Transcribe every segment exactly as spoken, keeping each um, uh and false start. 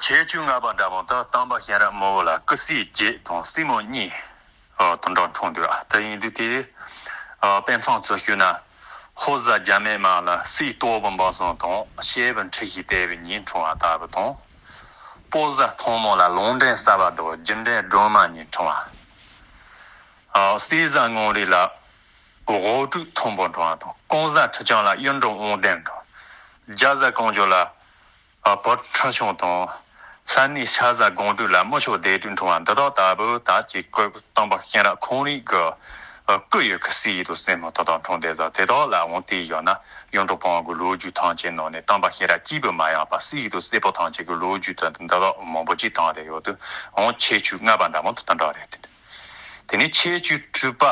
ཁྱད་ཆོས་ལྔ་པ་འདྲ་མོ་དེ་སྟོན་པ་གཤེན་རབ་མང་པོ་ལ་སྐུ་སྲས་བརྒྱད་དང་སྲས་མོ་གཉིས་དེ་འདྲ་འཁྲུངས་འདུག་དེ་ཡིན་དུས་དེ་དཔེ་མཚོན་ཚུལ་ཞུས་ན། ཧོར་ཟླ་རྒྱ་མེད་མ་ལ་སྲས་སྟོབས་པོ་འབུམ་སྲིང་དང་བཤད་པའི་འཁྲུལ་ཞིག་བལྟས་པའི་གཉིས་འཁྲུངས་པ་ལྟ་བུ་དང་། དཔའ་བཟའ་ཐང་མོ་ལ་ལུང་འདྲེན་གསར་པ་དང་རྒྱུ་འབྲས་སྒྲོལ་མ་གཉིས་འཁྲུངས་པ། སྲས་བཟའ་ངོམ་རིང་ལ་དབང་ཕྲུག་མཐོན་པོ་འཁྲུངས་པ་དང་། རྐང་བཟའ་ཁྲི་བྱང་ལ་གཡུ་འབྲུག་དབང་ལྡན་དང་། རྒྱལ་བཟའ་ཀོང་ཇོ་ལ་བུ་ཁྲི་སྲོང་དང་། ལྷ་ནས་ཤ་ཟ་སྒང་དྲུག་ལ་མི་ཆོག་སྡེ་དྲུག་འཁྲུངས་པ་འདི་དག་ལྟ་བུ་ད་ཅིག་སྐུ་སྟོན་པ་གཤེན་རབ་ཁོང་རང་གི་སྐུ་ཡི་གི་སྲས་ཡིན་དུ་སྲས་མོ་དེ་དག་འཁྲུངས་བསྡད་ཟེར། དེ་དག་ལ་འོང་དེ་ཡོད་ན་གཡུ་འབྲུག་བུ་དབང་གི་ལོ་རྒྱུས་ཐམས་ཅད་ནང་ནས་སྟོན་པ་གཤེན་རབ་གཅིག་པུ་མ་ཡིན་པ་སྲས་ཡིན་དུ་སྲས་པོ་ཐམས་ཅད་ཀྱི་ལོ་རྒྱུས་དེ་འདི་དག་མང་པོ་ཅིག་བཏང་བསྡད་ཡོད་དུས། འོང་ཁྱད་ཆོས་ལྔ་པ་འདྲ་མོ་དེ་དེ་འདྲ་རེད། དེ་ནས་ཁྱད་ཆོས་དྲུག་པ།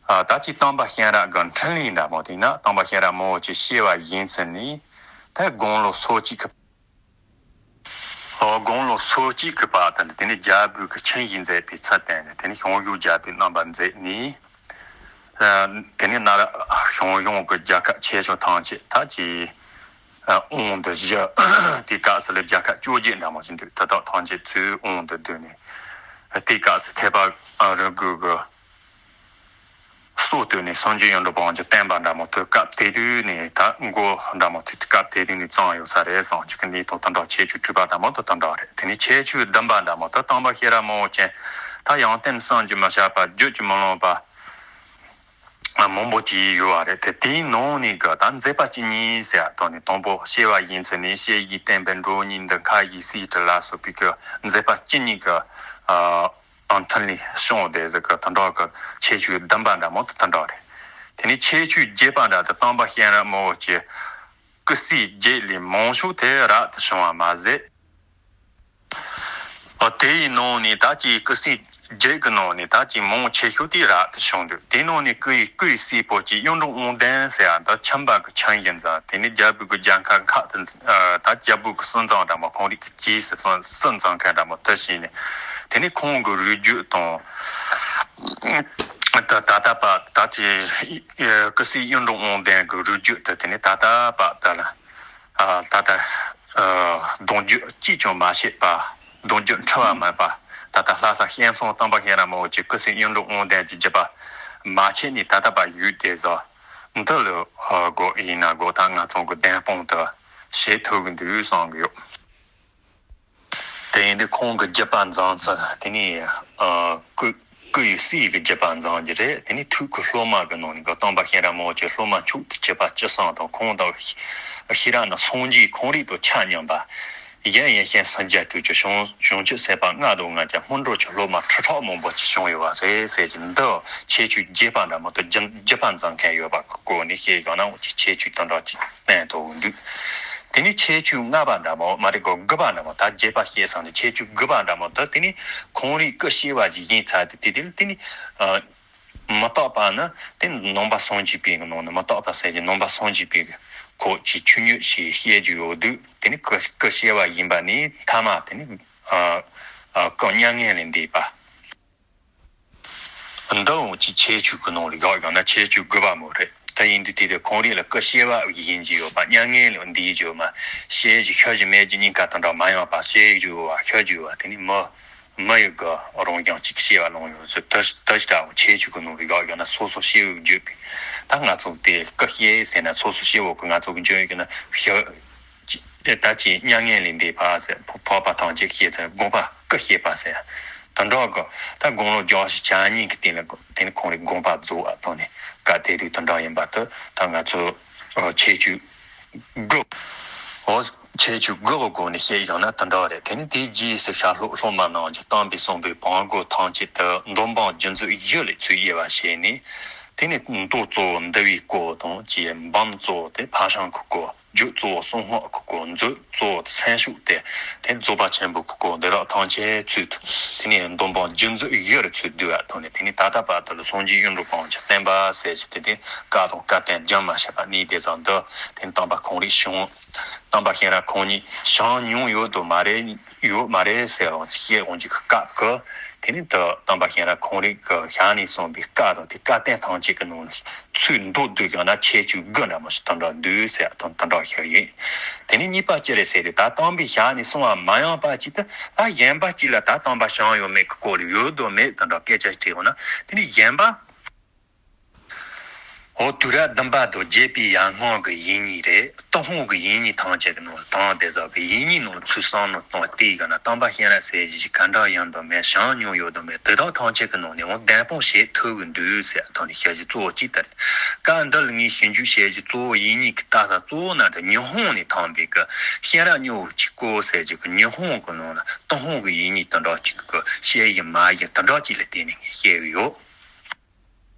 ཨ། ད་ཅི་སྟོན་པ་གཤེན་རབ་ཀྱི་འཕྲིན་ལས་འདྲ་མོ་དེ་ན། སྟོན་པ་གཤེན་རབ་མང་པོ་ཅིག་སྐྱེ་བ་བཞེས་ཚུལ་ནི། ད་དགུང་ལོ་སོ་གཅིག་གི། ཨོ། དགུང་ལོ་སོ་གཅིག་གི་བར་དུ་ནི་དེ་ནི་རྒྱལ་པོའི་གི་ཁྱིམ་ཞིག་མཛད་པའི་ཚུལ་བསྟན་ནས། དེ་ནི་ཞང་ཞུང་རྒྱལ་པོའི་རྣམ་པ་མཛད་ནས། ཨ། དེ་ནི་ན་ར་ཞང་ཞུང་གི་རྒྱལ་ཁབ་ཆེ་ཆུང་ཐམས་ཅད་ད་ཅི། ཨ། དབང་དུ་བཞག་དེའི་སྐབས་སུ་ལ་རྒྱལ་ཁབ་བཅོ་བརྒྱད་འདྲ་མོ་ཞིག་འདུག་དེ་དག་ཐམས་ཅད་ཚུར་དབང་དུ་བསྡུས་ནས། དེའི་སྐབས་སུ་ཐེག་པ་རིམ་དགུ་གི་སྲོལ་བཏོད་ནས་སངས་རྒྱས་གཡུང་དྲུང་བོན་གྱི་བསྟན་པ་འདྲ་མོ་དེ་སྐབས་དེ་དུས་ནས་ད་མགོ་འདྲ་མོ་དེ་སྐབས་དེ་དུས་ནས་བརྩམས་ཡོད་ས་རེད་བསམ། ཁྱེད་ཀྱི་གནས་སྟངས་དེ་འདྲ། ཁྱད་ཆོས་དྲུག་པ་འདྲ་མོ་དེ་དེ་འདྲ་རེད། དེ་ནས་ཁྱད་ཆོས་བདུན་པ་འདྲ་མོ་དེ་སྟོན་པ་གཤེན་རབ་མང་པོ་ཅན་ད་ཡོན་ཏན་བསམ་གྱིས་མི་ཁྱབ་པ། བརྗོད་ཀྱིས་མི་ལང་བ། ཨ། མང་པོ་ཅིག་ཡོད་པ་རེད་དེ། དེའི་ནང་ནས་གི་ད་མཛད་པ་བཅུ་གཉིས་ཟེར་བ་དང་ནི། དང་པོ་སྐྱེ་བ་བཞེས་ཚུལ་ནི། བཤད་བཞིན་བསྟན་པའི་མགྲོན་གཉེར་འདི། མཁའ་བཞིན་གསེར་བྲིས་ལ་སོགས་པའི་གི་མཛད་པ་བཅུ་གཉིས་ཀྱི། ཨ། ཨང་འཕྲིན་ལས་བྱུང་བསྡད་ཟེར་གི་དེ་འདྲ་གི་ཁྱད་ཆོས་བདུན་པ་འདྲ་མོ་དེ་དེ་འདྲ་རེད། དེ་ནས་ཁྱད་ཆོས་བརྒྱད་པ་འདྲ་དེ་སྟོན་པ་གཤེན་རབ་མང་པོ་ཅན་སྐུ་སྲས་བརྒྱད་ལས་མང་ཤོས་དེ་རབ་ཏུ་བྱུང་བ་མ་ཟད། ཨ། དེ་ཡི་ནང་ནས་ད་ཅི་སྐུ་སྲས་བརྒྱད་ཀྱི་ནང་ནས་ད་ཅི་མང་ཆེ་ཤོས་དེ་རབ་ཏུ་བྱུང་འདུག་དེའི་ནང་ནས་སྐུ་ཡི་སྐུ་ཡི་སྲས་པོ་ཅིག་གཡུ་འབྲུག་དབང་ལྡན་ཟེར་ཡ་འདི་ཁྱིམ་པ་གི་ཁྱིམ་ཞིག་མཛད། དེ་ནས་རྒྱལ་པོའི་གི་རྒྱལ་ཁབ་ཁག་ཏུ། ཨ། ད་རྒྱལ་པོའི་གི་སྲིད་འཛིན་འདྲ་མོ་ཁོང་རང་གི་རྗེས་སུ་སྲིད་སྲིད་འཛིན་མཁན་འདྲ་མོ་དེ་བྱས་ནས། དེ་ནས་ཁོང་གི་རུས་རྒྱུད་དང་། ད་ད་ལྟ་བར་ད་ཅི་སྐུ་སྲས་གཡུ་འབྲུག་དབང་ལྡན་གྱི་རུས་རྒྱུད་དེ་དེ་ནས་ད་ལྟ་བར་དུ་ལ། ཨ། ད་ལྟ། ཨ། གདུང་རྒྱུད་གཅིག་ཀྱང་མ་ཆད་པ། གདུང་རྒྱུད་འཁྲུལ་བ་མེད་པ། ད་ལྟ་ལྷ་ས་སྐྱེམས་སོང་སྟོན་པ་གཤེན་རབ་མང་པོ་ཅན་སྐུ་སྲས་གཡུ་འབྲུག་དབང་ལྡན་གྱི་བརྒྱུད་པ་མ་ཆད་ནས་ད་ལྟ་བར་ཡོད་དེ་ཟེར། འདི་ལ། ཨ། གོ་ཡིན་ན་གོ་ད་ང་ཚོ་གི་བདེན་དཔང་དུ་བྱེད་ཐུབ་ཀྱི་འདུག་བསམ་གྱི་ཡོད། དེ་ཡིན་དུས་ཁོང་གི་བརྒྱུད་པ་འཛིན་ཚུལ། དེ་ནས། ཨ། སྐུ་སྐུ་ཡི་སྲས་ཀྱི་བརྒྱུད་པ་འཛིན་རྒྱུ་རེད། དེ་ནས་ཐུགས་ཀྱི་སློབ་མ་གི་ནང་ནས་གི་སྟོན་པ་གཤེན་རབ་མང་པོ་ཅན་སློབ་མ་མཆོག་ཏུ་གྱུར་པ་བཅུ་གསུམ་དང་། ཁོང་དང་ཤེས་རབ་ནི་སངས་རྒྱས་ཁོང་རང་དང་ཆ་མཉམ་པ། གཞན་ཡེ་ཤེས་སངས་རྒྱས་སྤྲུལ་གྱུར། བྱང་བྱང་ཆུབ་སེམས་དཔའ་ལྔ་དང་ལྔ་བརྒྱ། སྨིན་གྲོལ་གྱི་སློབ་མ་ཁྲི་ཕྲག་མང་པོ་ཅིག་བྱུང་ཡོད་པ་རེད་ཟེར་གྱི་འདི། ཁྱད་ཆོས་བརྒྱད་པ་འདྲ་མོ་དེ་བརྒྱུད་བརྒྱུད་པ་འཛིན་མཁན་ཡོད་པ་གི་སྐོར་ནས་བཤད་ཡོང་ན་འོ་ཅིག་ཁྱད་ཆོས་དེ་འདྲ་ཅིག་བསྟན་ཐུབ་འདུག་དེ་ནས་ཁྱད་ཆོས་ལྔ་པ་འདྲ་མོ་མ་རེད་གོ། དགུ་པ་འདྲ་མོ། ད་བརྒྱད་པ་བཤད་ཚར་ནས་ཁྱད་ཆོས་དགུ་པ་འདྲ་མོ་དེ། དེ་ནས་ཁོང་རང་སྐུ་སྐྱེ་བ་ཞིག་བཞེས་ཚར་དུས་དེ་དེ་ལ་དེ་ནས། ཨ། མི་རྟག་པ་ནི་དེ་ནང་པ་སངས་རྒྱས་པའི་གི་ནང་ནས་མི་རྟག་པ་ཟེར་གྱི་ནང་པ་སངས་རྒྱས་པའི་གི་ཁོ་ཅིག་ཆོས་ཉིད་ཞིག་བཤད་རྒྱུ་ཡོད་དུས། དེ་ནི་སྐུ་སྐུ་སྐྱེ་བ་ཡིན་པ་ནི་ཐ་མ་དེ་ནི། ཨ། ཨ། སྐུ་མྱ་ངན་ལས་འདས་པ། འདི་འོ་ཅིག་ཁྱད་ཆོས་ཀྱི་ནང་ལ་བཞག་ཡོང་ན་ཁྱད་ཆོས་དགུ་པ་མོ་རེད། དེ་ཡིན་དུས་དེ་དེ་ཁོང་རང་ལ་སྐུ་སྐྱེ་བ་བཞེས་རྒྱུ་ཡོད་པ། མྱ་ངན་ལས་འདས་རྒྱུ་ཡོད་པ། བཤད་རྒྱུ་ཤོད་རྒྱུ་མེད་རྒྱུ་གཉིས་ཀ་དེ་འདྲ་མ་ཡིན་པ། བཤད་རྒྱུ་ཡོད་པ་ཤོད་རྒྱུ་ཡོད་པ། དེ་ནི་མི་མི་ཡི་གི་རང་བཞིན་གཅིག་སྐྱེ་བ་བླངས་ཡོད་ཚུལ་དེ་དེ་ལྟ་བུ་ཁྱད་ཆོས་ཀྱི་ནང་ལ་བཞག་ཡོང་ན། སོ་སོ་སྐྱེ་བོས་བརྗོད་པའི། ད་ང་ཚོ་དེ་སྐུ་སྐྱེ་ཟེར་ན་སོ་སོ་སྐྱེ་བོ་གི་ང་ཚོ་གི་བརྗོད་ཡོད་ན་ཤོད། ད་ཅི་མྱ་ངན་ལས་འདས་པ་ཟེར། འཕགས་པ་ཐམས་ཅད་སྐྱེས་ཚེ་དགོངས་པ་སྐུ་སྐྱེས་པ་ཟེར། དེ་འདྲ་གི་ད་དགུང་ལོ་བརྒྱད་ཅུ་གྱ་གཉིས་ཀྱི་སྟེང་ལ་དེ་ནི་ཁོང་རང་དགོངས་པ་རྫོགས་པ་དང་ནི་སྐབས་དེ་དུས་དེ་འདྲ་ཡིན་པ་དེ་ད་ང་ཚོ་ཁྱད་ཆོས་དགུ། འོ། ཁྱད་ཆོས་དགུ་གི་སྒོ་ནས་བཤད་ཡོང་ན་དེ་འདྲ་རེད། དེ་ནི་དེའི་རྗེས་སུ་ཤར་ལྷོ་སློབ་མ་རྣམས་ཀྱིས་བསྟན་པའི་གསུངས་པའི་བོན་སྒོ་ཐམས་ཅད་དུ་འདོད་དཔང་རྒྱུ་མཛོད་བཞི་ལས་ཚུར་དབྱེ་བ་ཕྱེ་ནས། དེ་ནི་མདོ་གཙོ་བོ་འདུལ་བའི་སྐོར་དང་། ཅེས་འབུམ་གཙོ་བོ་དེ་ཕར་ཕྱིན་གྱི་སྐོར། རྒྱུད་གཙོ་བོ་གསང་སྔགས་ཀྱི་སྐོར། མཛོད་གཙོ་བོ་སེམས་ཤུགས་ཏེ། དེ་རྫོགས་པ་ཆེན་པོ་གི་སྐོར་འདི་དག་ཐམས་ཅད་ཚུར། དེ་ནས་འདོད་དཔང་རྒྱུ་མཛོད་བཞི་རུ་ཚུར་བསྡུས་པ་དང་ནི། དེ་ནས་ད་ལྟ་བར་དུ་ལ་སངས་རྒྱས་གཡུང་དྲུང་བོན་གྱི་བསྟན་པ་ཟེར་གྱི་དེ་དེ་བཀའ་དང་བཀའ་བསྟན་རྒྱུན་མ་ཆད་པ་གནས་དེ་ཙམ་དུ། དེ་ནས་སྟོན་པ་ཁོང་རང་བྱོན། སྟོན་པ་གཤེན་རབ་ཁོང་ཉིད་བྱོན་མྱོང་ཡོད་དོ་མ་རེད། ཡོད་མ་རེད་ཟེར་རུང་བཤད་འོང་གི་སྐབས་ཀྱི་ དེ་ནས་ད་སྟོན་པ་གཤེན་རབ་ཁོང་རང་གི་ཞལ་ནས་གསུངས་པའི་བཀའ་དང་དེ་བཀའ་བསྟན་ཐམས་ཅད་ཀྱི་ནང་ལ་ཚུར་འདུག་སྡོད་ཀྱང་ན་ཁྱད་ཆོས་དགུ་འདྲ་མོ་ཞིག་དང་འདྲ་འདུག་ཟེར་དང་དང་འདྲ་ཞིག་ཡིན། དེ་ནས་གཉིས་པ་ཅི་རེད་ཟེར་དུས་ད་སྟོན་པའི་ཞལ་ནས་གསུངས་པ་མ་ཡིན་པ་ཅིག་ད་ད་གཞན་པ་ཅིག་ལ་ད་སྟོན་པ་བྱུང་ཡོད་མེད་ཀྱི་སྐོར་ལ་ཡོད་དོ་མེད་དང་འདྲ་སྐད་ཆ་དྲིས་འོང་ན། དེ་ནས་གཞན་པ། འོ་དུས་རབས་བདུན་པ་དང་བརྒྱད་པའི་ཡར་སྔོན་གྱི་ཡིག་རྙིང་རེད། ཏུན་ཧོང་གི་ཡིག་རྙིང་ཐམས་ཅད་ཀྱི་ནང་ལ་དང་དེ་ཟག་གི་ཡིག་རྙིང་ནང་ཚུར་བསམ་བློ་བཏང་བལྟས་ཡོང་ན་སྟོན་པ་གཤེན་རབ་ཟེར་གྱི་ག་འདྲ་ཡིན་དང་མེད། བྱུང་མྱོང་ཡོད་དང་མེད། དེ་དག་ཐམས་ཅད་ཀྱི་ནང་ནས་འོ་བདེན་དཔང་བྱེད་ཐུབ་ཀྱི་འདུག་ཟེར་ཐོག་ནས་བཤད་རྒྱུ་གཙོ་བོ་གཅིག་དེ་རེད། སྐབས་འདི་ལ་ངས་ཞིབ་འཇུག་བྱེད་རྒྱུ་གཙོ་བོ་ཡིག་རྙིང་གི་ལྟ་ས་གཙོ་བོ་ན་དེ་ཉི་ཧོང་ནས་ཐོན་པའི་གི་གཤེན་རབ་སྨྱོ་བོ་གཅིག་སྐོར་ཟེར་རྒྱུ་གི་ཉི་ཧོང་གི་ནང་ལ་ཏུན་ཧོང་གི་ཡིག་རྙིང་དང་འདྲ་གཅིག་གི་བཤད་ཡིན་མ་ཡིན་དང་འདྲ་གཅིག་ལ་བརྟེན་ནས་ངས་བཤད་ཀྱི་ཡོད།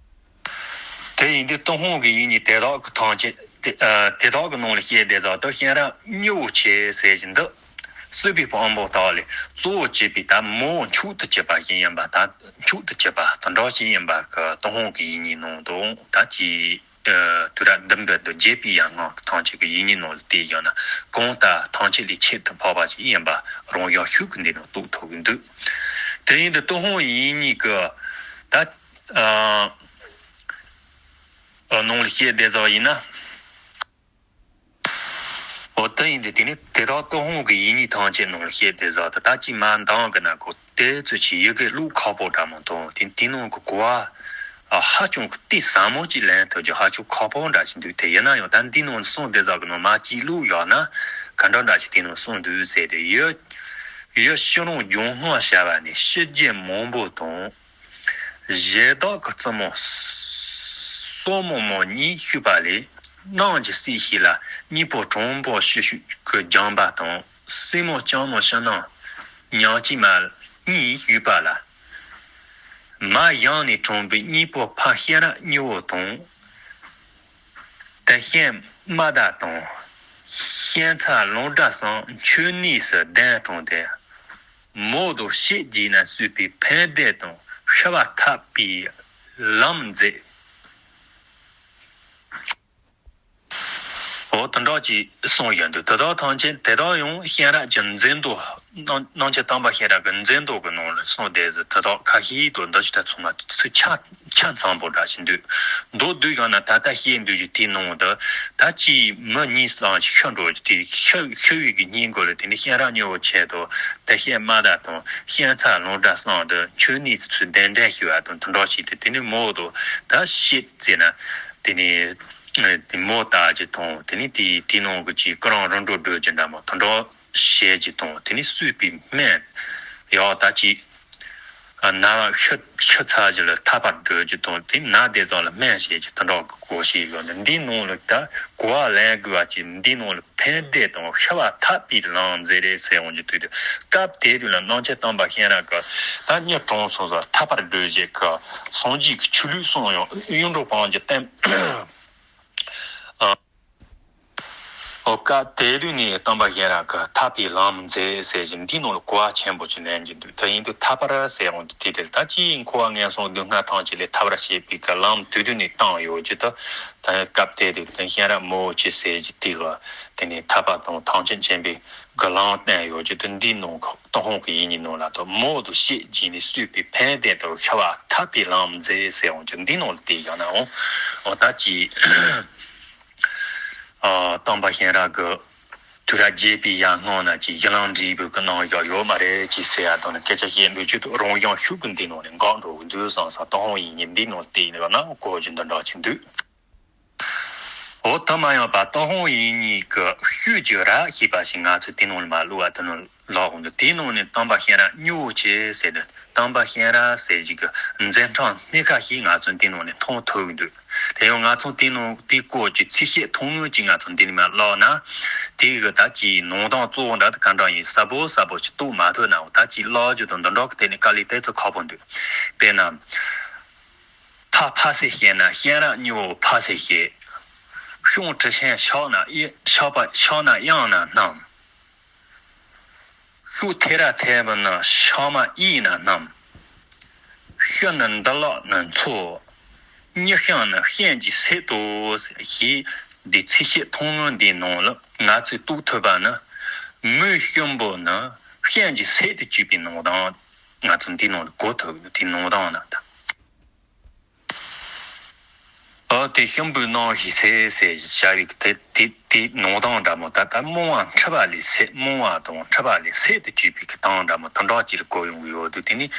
དེ་ཡིན་དུས་ཏུན་ཧོང་གི་ཡིག་རྙིང་དེ་དག་གི་ཐམས་ཅད་དེ་ཨ་དེ་དག་གི་ནང་ལ་བཤད་བསྡད་ཙང་ད་གཤེན་རབ་སྨྱོ་བོ་ཆེ་ཟེར་བཞིན་དུ་གསོད་པའི་དཔང་པོ་དག་ལས་གཙོ་བོ་བྱས་པའི་ད་མོ་མཆོག་ཏུ་གྱུར་པ་ཞིག་ཡིན་པ། ད་མཆོག་ཏུ་གྱུར་པ་དང་འདྲ་ཞིག་ཡིན་པ་གི་ཏུན་ཧོང་གི་ཡིག་རྙིང་ནང་དུ་ད་ཅི་ཨ་དུས་རབས་བདུན་པ་དང་བརྒྱད་པའི་ཡར་སྔོན་གྱི་ཐམས་ཅད་ཀྱི་ཡིག་རྙིང་ནང་ལ་བལྟས་ཡོང་ན་གང་ལྟར་ཐམས་ཅད་ལས་ཁྱད་དུ་འཕགས་པ་ཞིག་ཡིན་པ་རང་བཞིན་ཤུགས་ཀྱིས་འདི་ནང་རྟོགས་ཐུབ་ཀྱི་འདུག་དེ་ཡིན་དུས་ཏུན་ཧོང་ཡིག་རྙིང་གི་ད། ཨ། ནང་ལ་བཤད་བསྡད་ཙང་ཡིན་ན། འོ་དེ་ཡིན་དུས་དེ་ནི་དེ་དག་ཏུན་ཧོང་གི་ཡིག་རྙིང་ཐམས་ཅད་ནང་ལ་བཤད་བསྡད་ཙང་ད་ལྟ་ཅིག་མ་འདང་གི་ན་གོ་དེ་ཚོ་ཆེ་ཡི་གེ་ཀློག་ཁག་པོ་འདྲ་མོ་དང་དེ་དེ་ནང་གི་གོ་བ་ཧ་ཅང་གི་ཏོག་ཙམ་མོ་ཅིག་ལེན་ཐུབ་རྒྱུ་ཧ་ཅང་ཁག་པོ་འདྲ་ཞིག་འདུག་དེ་ཡིན་ན་ཡང་ད་འདི་ནང་གསུངས་བསྡད་ཙང་གི་ནང་མ་ཅིག་ཀློག་ཡོང་ན་ག་འདྲ་འདྲ་ཞིག་དེ་ནང་གསུངས་འདུག་ཟེར་ཏེ་ཡི་ཡི་ཕྱི་རོལ་ལྗོན་ཤིང་བྱ་བ་ནི་ཕྱི་རྒྱལ་མང་པོ་དང་། གཞན་དག་གི་རྩུབ་མོ་སྲོག་མོག་མོག་གཉིས་ཞུས་པ་ལས། གནམ་གྱི་སྲིད་ཞིག་ལ་གཉིས་པོ་དྲང་པོ་ཞུ་ཞུ་གི་སྦྱངས་པ་དང་། སྲིན་མོ་ལྕགས་མོ་ཕྱི་ནང་ཉག་གཅིག་མ་གཉིས་ཞུས་པ་ལ། མ་ཡང་ནས་དྲངས་པའི་གཉིས་པོ་ཕ་གཤེན་རབ་སྨྱོ་བོ་དང་། དེ་གཤེན་མ་དག་དང་། གཤེན་ཚ་ལང་སྒྲ་གསང་མཆོད་གནས་སུ་གདན་དྲངས་ཏེ། མོ་དང་བཤད་རྗེས་ན་གསོད་པའི་ཕན་བདེ་དང་ཤི་བ་ཐར་པའི་ལམ་མཛད། འོ་དེ་འདྲ་ཅིག་གསུངས་ཡོད་འདུག་དེ་དག་ཐམས་ཅད་དེ་དག་ཡང་གཤེན་རབ་ཀྱི་མཛད་དོན་སྣང་སྣང་ཆེན་སྟོན་པ་གཤེན་རབ་ཀྱི་མཛད་དོན་གྱི་ནང་ལ་གསུངས་བསྡད་ཟིན་དེ་དག་ཁ་ཤས་དང་འདི་ཞིག་ད་ཚང་མ་ཚིག་ཆ་ཆ་ཚང་པོ་འདྲ་ཞིག་འདུག་མདོར་བསྡུས་ཡང་ན་ད་ལྟ་བཤད་འདོད་རྒྱུ་དེའི་ནང་དུ་ད་ཅིག་མི་གཉིས་ཙམ་ཞིག་ཤི་འགྲོ་རྒྱུ་དེ་ཤི་ཤི་བའི་གི་སྙིང་གོ་ལ་དེ་ནི་གཤེན་རབ་སྨྱོ་བོ་ཆེ་དང་དེ་གཤེན་མ་དག་དང་གཤེན་ཚ་ལང་སྒྲ་གསང་དུ་མཆོད་གནས་ཚུལ་གདན་འདྲེན་ཞུ་བ་དང་དེ་འདྲ་ཞིག་དེ་དེ་ནི་མོ་དང་ད་བཤད་ཟེར་ན་དེ་ནི། དེ་མོ་ལྟ་ཅི་དང་དེ་ནི་དེའི་དེའི་ནང་གི་ཅིག་ཀུ་རང་རིམ་གྲོ་སྒྲོལ་གྱི་འདྲ་མོ་དོན་གྲོགས་བྱེད་ཀྱི་དང་དེ་ནི་གསོས་པའི་སྨན་ཡག་ད་ཅིག་ན་བ་ཤི་ཤི་ཚ་ཞིག་ལ་ཐར་པར་སྒྲོལ་གྱི་དང་དེ་ན་བདེ་ཚང་ལ་སྨན་བྱེད་ཀྱི་དོན་གྲོགས་ཀྱི་གོ་ཤེས་ཡོད་ནི་འདིའི་ནང་ལ་ད་གོ་བ་ལེན་དགོས་པ་ཅིག་འདིའི་ནང་ལ་ཕན་བདེ་དང་ཤི་བ་ཐར་པའི་ལམ་མཛད་རེད་ཟེར་འོང་གི་དུས་དུ་སྐབས་དེ་དུས་ལ་སྣང་ཆེན་སྟོན་པ་གཤེན་རབ་ཀྱི་ད་སྨྱོ་དྲངས་སོང་ཟེར་ཐར་པར་སྒྲོལ་བྱེད་ཀྱི་སངས་རྒྱས་ཀྱི་ཆོས་ལུགས་གསུངས་ཡང་གཡུང་དྲུང་བོན་གྱི་བསྟན། ཨ། ཨོ་སྐབས་དེ་དུས་ནས་སྟོན་པ་གཤེན་རབ་ཀྱིས་ཐར་པའི་ལམ་མཛད་ཟེར་བཞིན་འདིའི་ནང་ལ་གོ་བ་ཆེན་པོ་ཅིག་ལེན་གྱི་འདུག་དེ་ཡིན་དུས་ཐར་པར་ཟེར་འོང་དུས་དེ་དེ་ལ་ད་ཅིའི་འཁོར་བ་ངན་སོང་སྡུག་བསྔལ་ཐམས་ཅད་ལས་ཐར་བར་བྱེད་པའི་གི་ལམ་དུས་དུས་ནས་བཏང་ཡོད་ཀྱི་འདུག་ད་སྐབས་དེ་དུས་དེ་གཤེན་རབ་མོ་ཆེ་ཟེར་གྱི་དེ་གི་དེ་ནས་ཐར་པ་དང་ཐམས་ཅད་མཁྱེན་པའི་གི་ལམ་བསྟན་ཡོད་ཀྱི་འདུག་འདིའི་ནང་གི་ཏུན་ཧོང་གི་ཡིག་རྙིང་ནང་ལ་ད་མོ་དང་བཤད་རྗེས་ནས་གསོས་པའི་ཕན་བདེ་དང་ཤི་བ་ཐར་པའི་ལམ་མཛད་ཟེར་འོང་ཀྱི་འདིའི་ནང་ལ་དེ་ཡང་ན་འོང་འོ་ད་ཅི། ཨ། སྟོན་པ་གཤེན་རབ་ཀྱི་དུས་རབས་བརྒྱད་པའི་ཡར་སྔོན་ན་ཅིག་གཞི་ལམ་འབྲས་བུ་གི་གནང་ཡག་ཡོད་མ་རེད་ཅེས་ཟེར་ཡ་དང་ནི་སྐད་ཆ་བཤད་འདོད་ཀྱི་འདུག་རང་དབང་ཤུགས་ཀྱིས་འདི་ནང་ནས་འགག་འགྲོ་གི་འདུག་བསམ་ས་ཏུན་ཧོང་ཡིག་རྙིང་འདི་ནང་བལྟས་ནས་ན་གོ་རྒྱུ་འདི་འདྲ་ཅིག་འདུག་འོ་དེ་མ་ཡིན་པ་ཏུན་ཧོང་ཡིག་རྙིང་གི་ཤོད་ཀྱི་ར་ཞེས་པ་ཞིག་ང་ཚོས་དེ་ནང་ལ་མ་བླུགས་པ་དེ་ནང་ལོག་འདུག་དེའི་ནང་ནས་སྟོན་པ་གཤེན་རབ་སྨྱོ་བོ་ཆེ་ཟེར་ནས་སྟོན་པ་གཤེན་རབ་ཟེར་ཞིག་གི་མཛད་འཕྲིན་སྣ་ཁ་ཞིག་ང་ཚོས་དེའི་ནང་ནས་མཐོང་ཐུབ་ཀྱི་འདུག་དེ་ཡང་ང་ཚོ་དེའི་ནང་དེའི་སྐོར་གྱི་ཚིག་བཤད་ཐུང་ངུ་ཅིག་ང་ཚོ་འདི་ནས་མར་ཀློག་ན། དེའི་གི་ད་ཅིའི་ནང་དོན་གཙོ་བོ་འདྲ་དེ་ག་འདྲ་ཡིན་ཟབ་པོ་ཟབ་པོ་ཅིག་རྟོགས་མ་ཐུབ་ནའང་ད་ཅིའི་ཀློག་རྒྱུ་དང་འདི་འདྲ་གི་ཐད་ནས་དཀའ་ལས་དེ་ཚོ་ཁག་པོ་འདུག་དཔེར་ན། ཐ་ཕ་སེ་ཤེ་ན་གཤེན་རབ་སྨྱོ་བོ་ཕ་སེ་ཤེ། ཤོང་དྲི་ཤན་ཤག་ན་ཨི་ཤག་པ་ཤག་ན་གཡང་ན་སྣམ། ཤུ་ཐེ་ར་ཐེ་བ་ན་ཤག་མ་ཨི་ན་སྣམ། ཤུ་ན་འདི་ལག་ན་མཚོ། གཉིད་ཤང་ན་གཤེན་གྱི་སྲས་དོ། ཞེས་འདི་ཚིག་བཤད་ཐུང་ངུ་འདིའི་ནང་ལ་ང་ཚོས་རྟོགས་ཐུབ་པ་ནི། མོའི་གཤིན་པོ་ནི་གཤེན་གྱི་སྲས་དུ་གྱུར་པའི་ནང་དང་། ང་ཚོ་འདི་ནང་ལ་གོ་ཐུབ་ཡོད། དེ་ནང་དང་ན་ད། ཨ་དེ་ཤམ་བུའི་ནང་ཞིག་ཟེར་ཟེར་བྱ་བའི་དེ་དེ་དེ་ནང་དང་འདྲ་མོ། ད་ལྟ་རྨོངས་པ་འཁྲུལ་པ་ལས་སད། རྨོངས་པ་དང་འཁྲུལ་པ་ལས་སད་དུ་གྱུར་པའི་གི་དང་འདྲ་མོ་དེ་འདྲ་ཅིག་ལ་གོ་ཡོང་གི་ཡོད་དུས། དེ་ནི་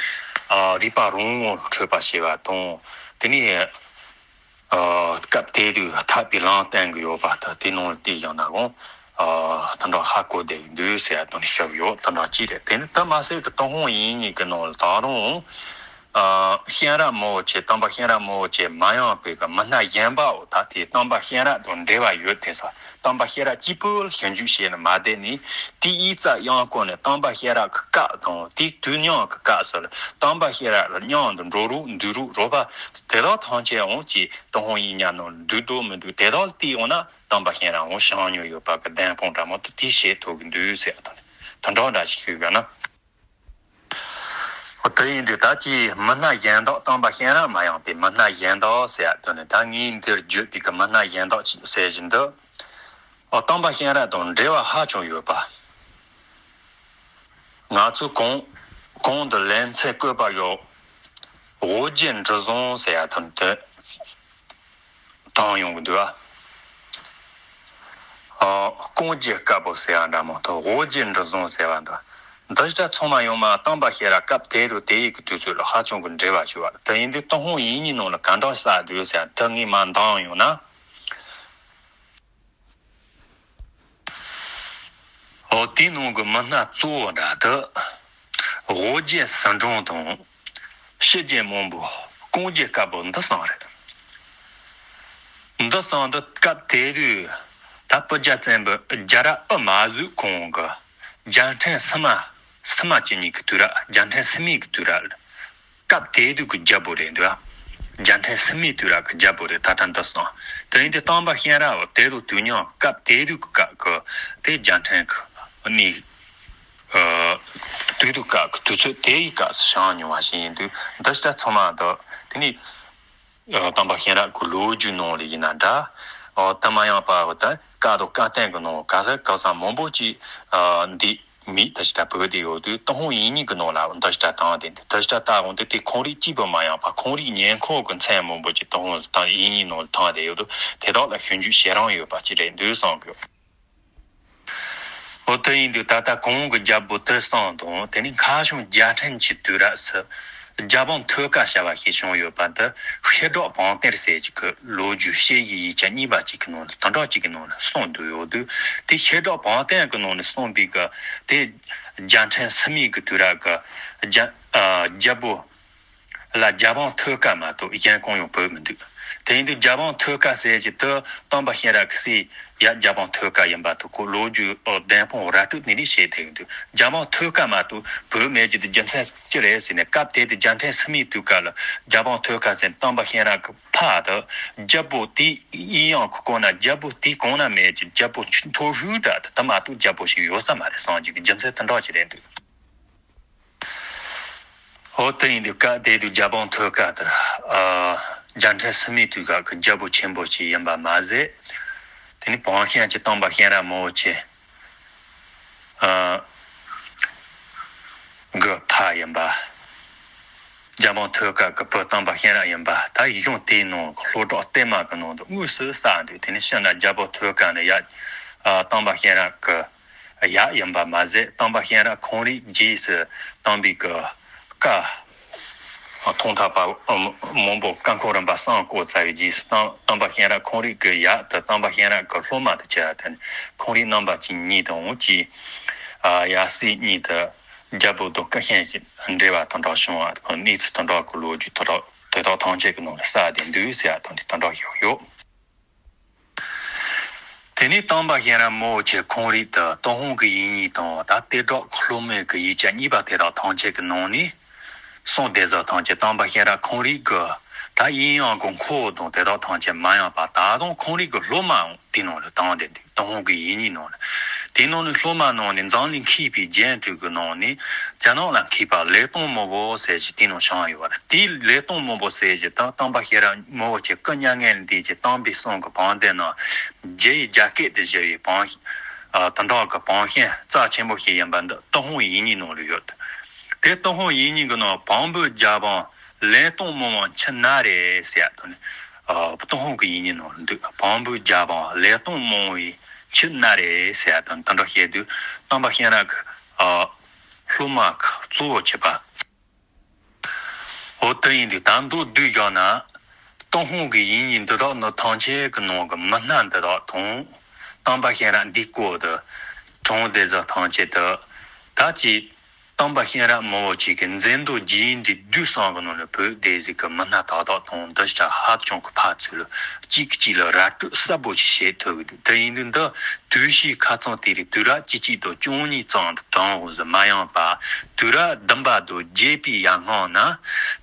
ཨ་རིག་པ་རང་ངོ་འཕྲོད་པ་ཞེས་པ་དང་། དེ་ནི་ཨ་སྐབས་དེ་དུས་ཐར་པའི་ལམ་བསྟན་གྱི་ཡོད་པ་ད་དེ་ནང་ལ་བལྟས་ཀྱང་ན་གང་ཨ་དེ་འདྲ་ཧ་གོ་བསྡད་ཀྱི་འདུག་ཟེར་ཡ་དོན་ཤོད་ཡོད། དེ་འདྲ་ཅིག་རེད། དེ་ནི་དེ་མ་ཟད་ཀྱི་ཏུན་ཧོང་ཡིག་རྙིང་གི་ནང་ལ་ད་རུང་ཨ་གཤེན་རབ་མང་པོ་ཆེ། སྟོན་པ་གཤེན་རབ་མང་པོ་ཆེ་མ་ཡིན་པའི་གི་མི་སྣ་གཞན་པའོ། ད་དེ་སྟོན་པ་གཤེན་རབ་དང་འབྲེལ་བ་ཡོད་དེ་ས། སྟོན་པ་གཤེན་རབ་གཅིག་པུ་ལ་ཞིབ་འཇུག་བྱས་ནས་མ་བསྡད་ནས། དེའི་རྩ་ཡང་སྐོར་ནས་སྟོན་པ་གཤེན་རབ་ཀྱི་སྐབས་དང་དེའི་དུས་མཉམ་གྱི་སྐབས་སུ་ལ་སྟོན་པ་གཤེན་རབ་ལ་མཉམ་དུ་འགྲོ་རོགས་འདུག་རོགས་རོགས་པ་དེ་དག་ཐམས་ཅད་འོང་གི་ཏུན་ཧོང་ཡིག་རྙིང་ནང་འདུག་འདུག་མི་འདུག་དེ་དག་ལ་བལྟས་འོང་ན་སྟོན་པ་གཤེན་རབ་འོང་བཞེངས་མྱོང་ཡོད་པ་གི་བདེན་དཔང་འདྲ་མོ་དེ་དེ་བྱེད་ཐུབ་ཀྱི་འདུག་ཟེར་བ་དང་། དེ་འདྲ་འདྲ་ཞིག་ཞུས་པ་ན། འོ་དེ་ཡིན་དུས་ད་ཅི་མི་སྣ་གཞན་དག་སྟོན་པ་གཤེན་རབ་མ་ཡིན་པའི་མི་སྣ་གཞན་དག་ཟེར་ཡ་དོན་ནི། ད་ངས་འདིར་བརྗོད་པའི་གི་མི་སྣ་གཞན་དག་ཅིག་ཟེར་བཞིན་དུ། འོ་སྟོན་པ་གཤེན་རབ་དང་འབྲེལ་བ་ཧ་ཅང་ཡོད་པ། ང་ཚོས་གོང་གོང་དུ་ལེ་ཚན་བཀོད་པ་ཡོད། དབུ་རྒྱན་འབྲུ་བཟང་ཟེར་ཡ་དོན་དེ། བཏང་ཡོང་གི་འདུག་ཨ། ཨ་ཀོང་ཇོ་དཀར་པོ་ཟེར་བ་འདྲ་མོ་དང་དབུ་རྒྱན་འབྲུ་བཟང་ཟེར་བ་འདྲ། འདི་ལྟར་ཚང་མ་ཡོང་མ་སྟོན་པ་གཤེན་རབ་སྐབས་དེ་དང་དེའི་གི་དུས་ཚོད་ལ་ཧ་ཅང་གི་འབྲེལ་བ་ཞུ་བ། དེ་ཡིན་དུས་ཏུན་ཧོང་ཡིག་རྙིང་ནང་ལ་ག་འདྲ་གསལ་འདུག་ཟེར་དེ་ངས་མར་འདོན་ཡོང་ན། འོ་དེའི་ནང་གི་མི་སྣ་གཙོ་བོ་འདྲ་དེ། དབུ་རྒྱན་ཟི་ཁྲོན་དང་། ཤི་རྒྱན་སྨུག་པོ། ཀོང་ཇོ་དཀར་པོ་འདི་གསུམ་རེད། འདི་གསུམ་འདི་སྐབས་དེ་དུས་ད་སྤུ་རྒྱལ་བཙན་པོ་རྒྱལ་རབས་དབུ་མ་བཟོས་གོང་གི་རྒྱལ་ཕྲན་སི་མ། སི་མ་བཅུ་གཉིས་ཀྱི་དུས་རབས། རྒྱལ་ཕྲན་སི་མའི་གི་དུས་རབས། སྐབས་དེ་དུས་ཀྱི་རྒྱལ་པོ་རེད་འདུག་ཨ། རྒྱལ་ཕྲན་སི་མའི་དུས་རབས་ཀྱི་རྒྱལ་པོ་རེད། ད་ལྟ་འདི་གསུམ། དེ་ཡིན་དུས་སྟོན་པ་གཤེན་རབ་དེ་དང་དུས་མཉམ་སྐབས་དེ་དུས་ཀྱི་སྐབས་ཀྱི་དེ་རྒྱལ་ཕྲན་གྱི་ནི། ཨ་དུས་དུས་སྐབས་ཀྱི་དུས་ཚོད་དེའི་སྐབས་སུ་བྱུང་མྱོང་བ་ཞིག་ཡིན་དུས། འདི་ལྟར་ཚང་མ་འདི་དེ་ནི་ཨ་སྟོན་པ་གཤེན་རབ་ཀྱི་ལོ་རྒྱུས་ནང་ལ་ཡིན་ན་འདྲ། ཨ་དེ་མ་ཡིན་པ་ད་བཀའ་དང་བཀའ་བསྟན་གྱི་ནང་ག་ས་ག་ས་མང་པོ་ཅིག་ཨ་འདི་མི་འདི་ལྟར་བོད་དུ་ཡོད་དུས། ཏུན་ཧོང་ཡིག་རྙིང་གི་ནང་ལ་འདི་ལྟར་བཏང་སྟེ། འདི་ལྟར་བཏང་འོང་དུས་དེ་ཁོང་རིགས་གཅིག་པུ་མ་ཡིན་པ་ཁོང་རིགས་ཉེ་འཁོར་གྱི་མཚན་མང་པོ་ཅིག་ཏུན་ཧོང་དང་ཡིག་རྙིང་ནང་ལ་བཏང་སྟེ་ཡོད་དུས། དེ་དག་ལ་ཞིབ་འཇུག་བྱེད་རིན་ཡོད་པ་ཅིག་རེད་འདུག་བསམ་གྱི་ཡོད། འོ་དེ་ཡིན་དུས་ད་ལྟ་གོང་གི་རྒྱལ་པོ་དེ་གསུམ་དང་། དེ་ནས་ཁ་བྱང་རྒྱལ་ཕྲན་གྱི་དུས་རབས་སུ་རྒྱལ་འབངས་ཐོས་སྐར་བྱ་བ་ཞིག་བྱུང་ཡོད་པ་འདི། བཤད་སྒྲོགས་བང་གཏེར་ཟེར་གྱི་གི་ལོ་རྒྱུས་དཔྱད་གཞིའི་ཡིག་ཆ་གཉིས་པ་གཅིག་གི་ནང་ལ་དོན་དག་གཅིག་གི་ནང་ལ་གསུངས་འདུག་ཡོད་དུས། དེ་བཤད་སྒྲོགས་བང་གཏེར་གྱི་ནང་ལ་གསུངས་པའི་གི་དེ་རྒྱལ་ཕྲན་སི་མའི་གི་དུས་རབས་གི་རྒྱ་ཨ་རྒྱལ་པོ་ལ་རྒྱལ་འབངས་ཐོས་སྐར་མ་གཏོགས་གཞན་གང་ཡང་བོས་མི་འདུག་དེ་ཡིན་དུས་རྒྱལ་འབངས་ཐོས་སྐར་ཟེར་གྱི་དེ་སྟོན་པ་གཤེན་རབ་ཀྱི་སྲས་ཡབ་རྒྱལ་འབངས་ཐོས་སྐར་ཡིན་པ་དེ་ཁོ་ལོ་རྒྱུས་བདེན་དཔང་ར་སྤྲོད་དེ་འདྲ་བྱས་ཏེ་ཡོད་འདུག་རྒྱལ་འབངས་ཐོས་སྐར་མ་གཏོགས་བོས་མེད་ཀྱི་དེ་རྒྱུ་མཚན་ཅི་རེད་ཟེར་ན། སྐབས་དེ་དུས་རྒྱལ་ཕྲན་སི་མའི་དུས་སྐབས་ལ་རྒྱལ་འབངས་ཐོས་སྐར་ཟེར་སྟོན་པ་གཤེན་རབ་ཀྱི་ཕ་དེ་རྒྱལ་པོ་དེ་ཡིན་ཡང་ཁོ་གོ་ན་རྒྱལ་པོ་དེ་གོང་ན་མེད་ཀྱི་རྒྱལ་པོ་མཐོ་ཤོས་འདྲ་དེ་དེ་མ་གཏོགས་རྒྱལ་པོ་ཞིག་ཡོད་ས་མ་རེད་བསམ་གྱི་རྒྱུ་མཚན་དེ་འདྲ་ཅིག་རེད་འདུག་འོ་དེ་ཡིན་དུས་སྐབས་དེ་དུས་རྒྱལ་འབངས་ཐོས་སྐར་དེ་ཨ་རྒྱལ་ཕྲན་སི་མའི་དུས་སྐབས་ཀྱི་རྒྱལ་པོ་ཆེན་པོ་ཞིག་ཡིན་པ་མ་ཟད། དེ་ནི་བང་གཤེན་གྱི་སྟོན་པ་གཤེན་རབ་མང་པོ་ཆེ་ཨ་གི་ཕ་ཡིན་པ། རྒྱལ་འབངས་ཐོས་སྐར་གྱི་བུ་སྟོན་པ་གཤེན་རབ་ཡིན་པ། ད་གཞུང་དེའི་ནང་སློབ་གྲོགས་བསྟན་མ་གི་ནང་དུ་དངོས་སུ་གསལ་འདུག་དེ་ནི་ཕྱི་ན་རྒྱལ་པོ་ཐོས་སྐར་ནི་ཡབ་ཨ་སྟོན་པ་གཤེན་རབ་ཀྱི་ཡབ་ཡིན་པ་མ་ཟད། སྟོན་པ་གཤེན་རབ་ཁོང་རིགས་རྗེས་སུ་སྟོན་པའི་གི་བཀའ་ཐོག་མཐའ་བར་མང་པོ་བཀའ་འཁོར་རིམ་པ་གསུམ་བསྐོར་ཚར་བའི་རྗེས་སུ་སྟོན་སྟོན་པ་གཤེན་རབ་ཁོང་རིགས་ཀྱི་ཡབ་དེ་སྟོན་པ་གཤེན་རབ་ཀྱི་སློབ་མ་དེ་བྱས་ཏེ། ཁོང་རིགས་རྣམ་པ་གཅིག་གཉིས་དང་གཅིག་ཡབ་སྲས་གཉིས་དེ་རྒྱལ་པོ་དང་སྐུ་མཁྱེན་གྱི་འབྲེལ་བ་དང་འདྲ་བྱུང་བ་གནས་ཚུལ་དང་འདྲ་གི་ལོ་རྒྱུས་དེ་དག་དེ་དག་ཐམས་ཅད་ཀྱི་ནང་ལ་གསལ་བསྡད་འདུག་ཟེར་ཡ་དང་དེ་དང་འདྲ་ཞིག་ཡོད། དེ་ནས་སྟོན་པ་གཤེན་རབ་མང་པོ་ཆེ་ཁོང་རིགས་དེ་ཏུན་ཧོང་གི་ཡིག་རྙིང་དང་ད་གཏེར་སྒྲོགས་སློབ་མའི་གི་ཡིག་ཆ་གཉིས་པ་དེ་དག་ཐམས་ཅད་ཀྱི་ནང་ནས་གསུངས་བསྡད་ས་ཐམས་ཅད་སྟོན་པ་གཤེན་རབ་ཁོང་རིགས་ཀྱི་ད་དབྱིན་ཡང་གི་འཁོར་དང་དེ་དག་ཐམས་ཅད་མ་ཡིན་པ་ད་དུང་ཁོང་རིགས་ཀྱི་སློབ་མའང་དེའི་ནང་ལ་བཏང་བསྡད་འདུག་ཏུན་ཧོང་གི་ཡིག་རྙིང་ནང་ལ། དེའི་ནང་ནས་སློབ་མ་ནང་ནས་འཛམ་གླིང་མཁས་པའི་རྒྱན་དྲུག་གི་ནང་ནས་རྒྱ་ནག་ལ་མཁས་པ་ལེགས་ལྟུང་སྨུག་པོ་ཟེར་ཞིག་དེའི་ནང་བྱུང་ཡོད་པ་རེད། དེའི་ལེགས་ལྟུང་སྨུག་པོ་ཟེར་ཞིག་ད་སྟོན་པ་གཤེན་རབ་མང་པོ་ཆེ་སྐུ་མྱ་ངན་ལས་འདས་ཀྱི་སྟོན་པའི་གསུང་གི་བང་མཛོད་ནང་རྒྱ་ཡི་རྒྱ་སྐད་དུ་བཞུགས་པའི་བང་ཨ་དེ་འདྲ་གི་བང་ཤན་རྩ་ཆེན་པོ་ཞིག་ཡིན་པ་འདི་ཏུན་ཧོང་ཡིག་རྙིང་ནང་ལ་ཡོད། དེ་ཏུན་ཧོང་ཡིག་རྙིང་གི་ནང་བམ་པོའི་རྒྱ་དཔངས་ལན་སྟོང་མང་བའི་ཆུ་སྣ་རེད་ཟེར་ཡ་དང་ནི། ཨ། ཏུན་ཧོང་གི་ཡིག་རྙིང་ནང་འདུག་བམ་པོའི་རྒྱ་དཔངས་ལན་སྟོང་མང་བའི་ཆུ་སྣ་རེད་ཟེར་ཡ་དང་དེ་འདྲ་བཤད་དུས། སྟོན་པ་གཤེན་རབ་ཀྱི། ཨ། སློབ་མ་གཙོ་བོ་བྱས་པ། འོ། དེ་ཡིན་དུས་ད་མདོར་བསྡུས་བཞག་ན། ཏུན་ཧོང་གི་ཡིག་རྙིང་འདི་དག་ནི་ཐམས་ཅད་ཀྱི་ནང་གི་མི་སྣ་འདི་དག་དང་། སྟོན་པ་གཤེན་རབ་འདིའི་སྐོར་དུ་དྲངས་བསྡད་ས་ཐམས་ཅད་དུ། ད་ཅི། སྟོན་པ་གཤེན་རབ་མང་པོ་ཅིག་གི་མཛད་འདུག་རྗེས་འདི་བསྡུས་གསུམ་གྱི་ནང་ནས་བོད་སྡེ་ཟིག་གི་མི་སྣ་དག་དག་དང་འདི་ཆ་ཧ་ཅང་གི་ཕར་ཚུར་ལ་གཅིག་གིས་གཅིག་ལ་ར་སྤྲོད་གསལ་པོ་ཞིག་བྱེད་ཐུབ་ཀྱི་འདུག་དེ་ཡིན་དུས་འདི་དུས་ཕྱིས་ཁ་ཚང་དེ་རིང་དུས་རབས་བཅུ་གཅིག་དང་བཅུ་གཉིས་ཙམ་དུ་གྲངས་འོང་ཟིག་མ་ཡིན་པ། དུས་རབས་བདུན་པ་དང་བརྒྱད་པའི་ཡར་སྔོན་ན།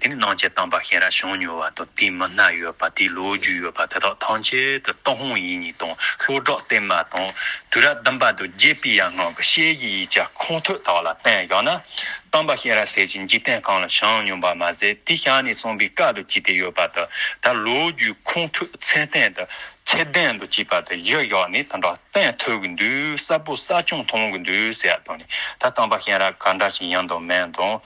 དེ་ནི་སྔོན་ཆད་སྟོན་པ་གཤེན་རབ་བྱོན་མྱོང་བ་དང་དེའི་མི་སྣ་ཡོད་པ། དེའི་ལོ་རྒྱུས་ཡོད་པ་དེ་དག་ཐམས་ཅད་དུ་ཏུན་ཧོང་ཡིག་རྙིང་དང་ལྷོ་བྲག་བསྟན་མ་དང་། དུས་རབས་བདུན་པ་དང་བརྒྱད་པའི་ཡར་སྔོན་གྱི་བཤད་གཞིའི་ཡིག་ཆ་ཁུངས་ཐུབ་དག་ལ་བརྟེན་བཞག་ན། སྟོན་པ་གཤེན་རབ་ཟེར་གྱི་འཇིག་རྟེན་ཁམས་ལ་བྱོན་མྱོང་བ་མ་ཟད། དེའི་ཞལ་ནས་གསུངས་པའི་བཀའ་དང་བཅས་ཏེ་ཡོད་པ་དེ་ད་ལོ་རྒྱུས་ཁུངས་ཐུབ་ཚད་ལྡན་དུ། ཚད་ལྡན་དུ་བྱས་པ་དེ་གཞི་བཞག་ནས་དེ་འདྲ་བསྟན་ཐུབ་ཀྱི་འདུག་གསལ་པོ་གསལ་རྐྱང་མཐོང་གི་འདུག་ཟེར་ཡ་དང་ནི། ད་སྟོན་པ་གཤེན་རབ་ག་འདྲ་ཞིག་ཡིན་དང་མིན་དང་།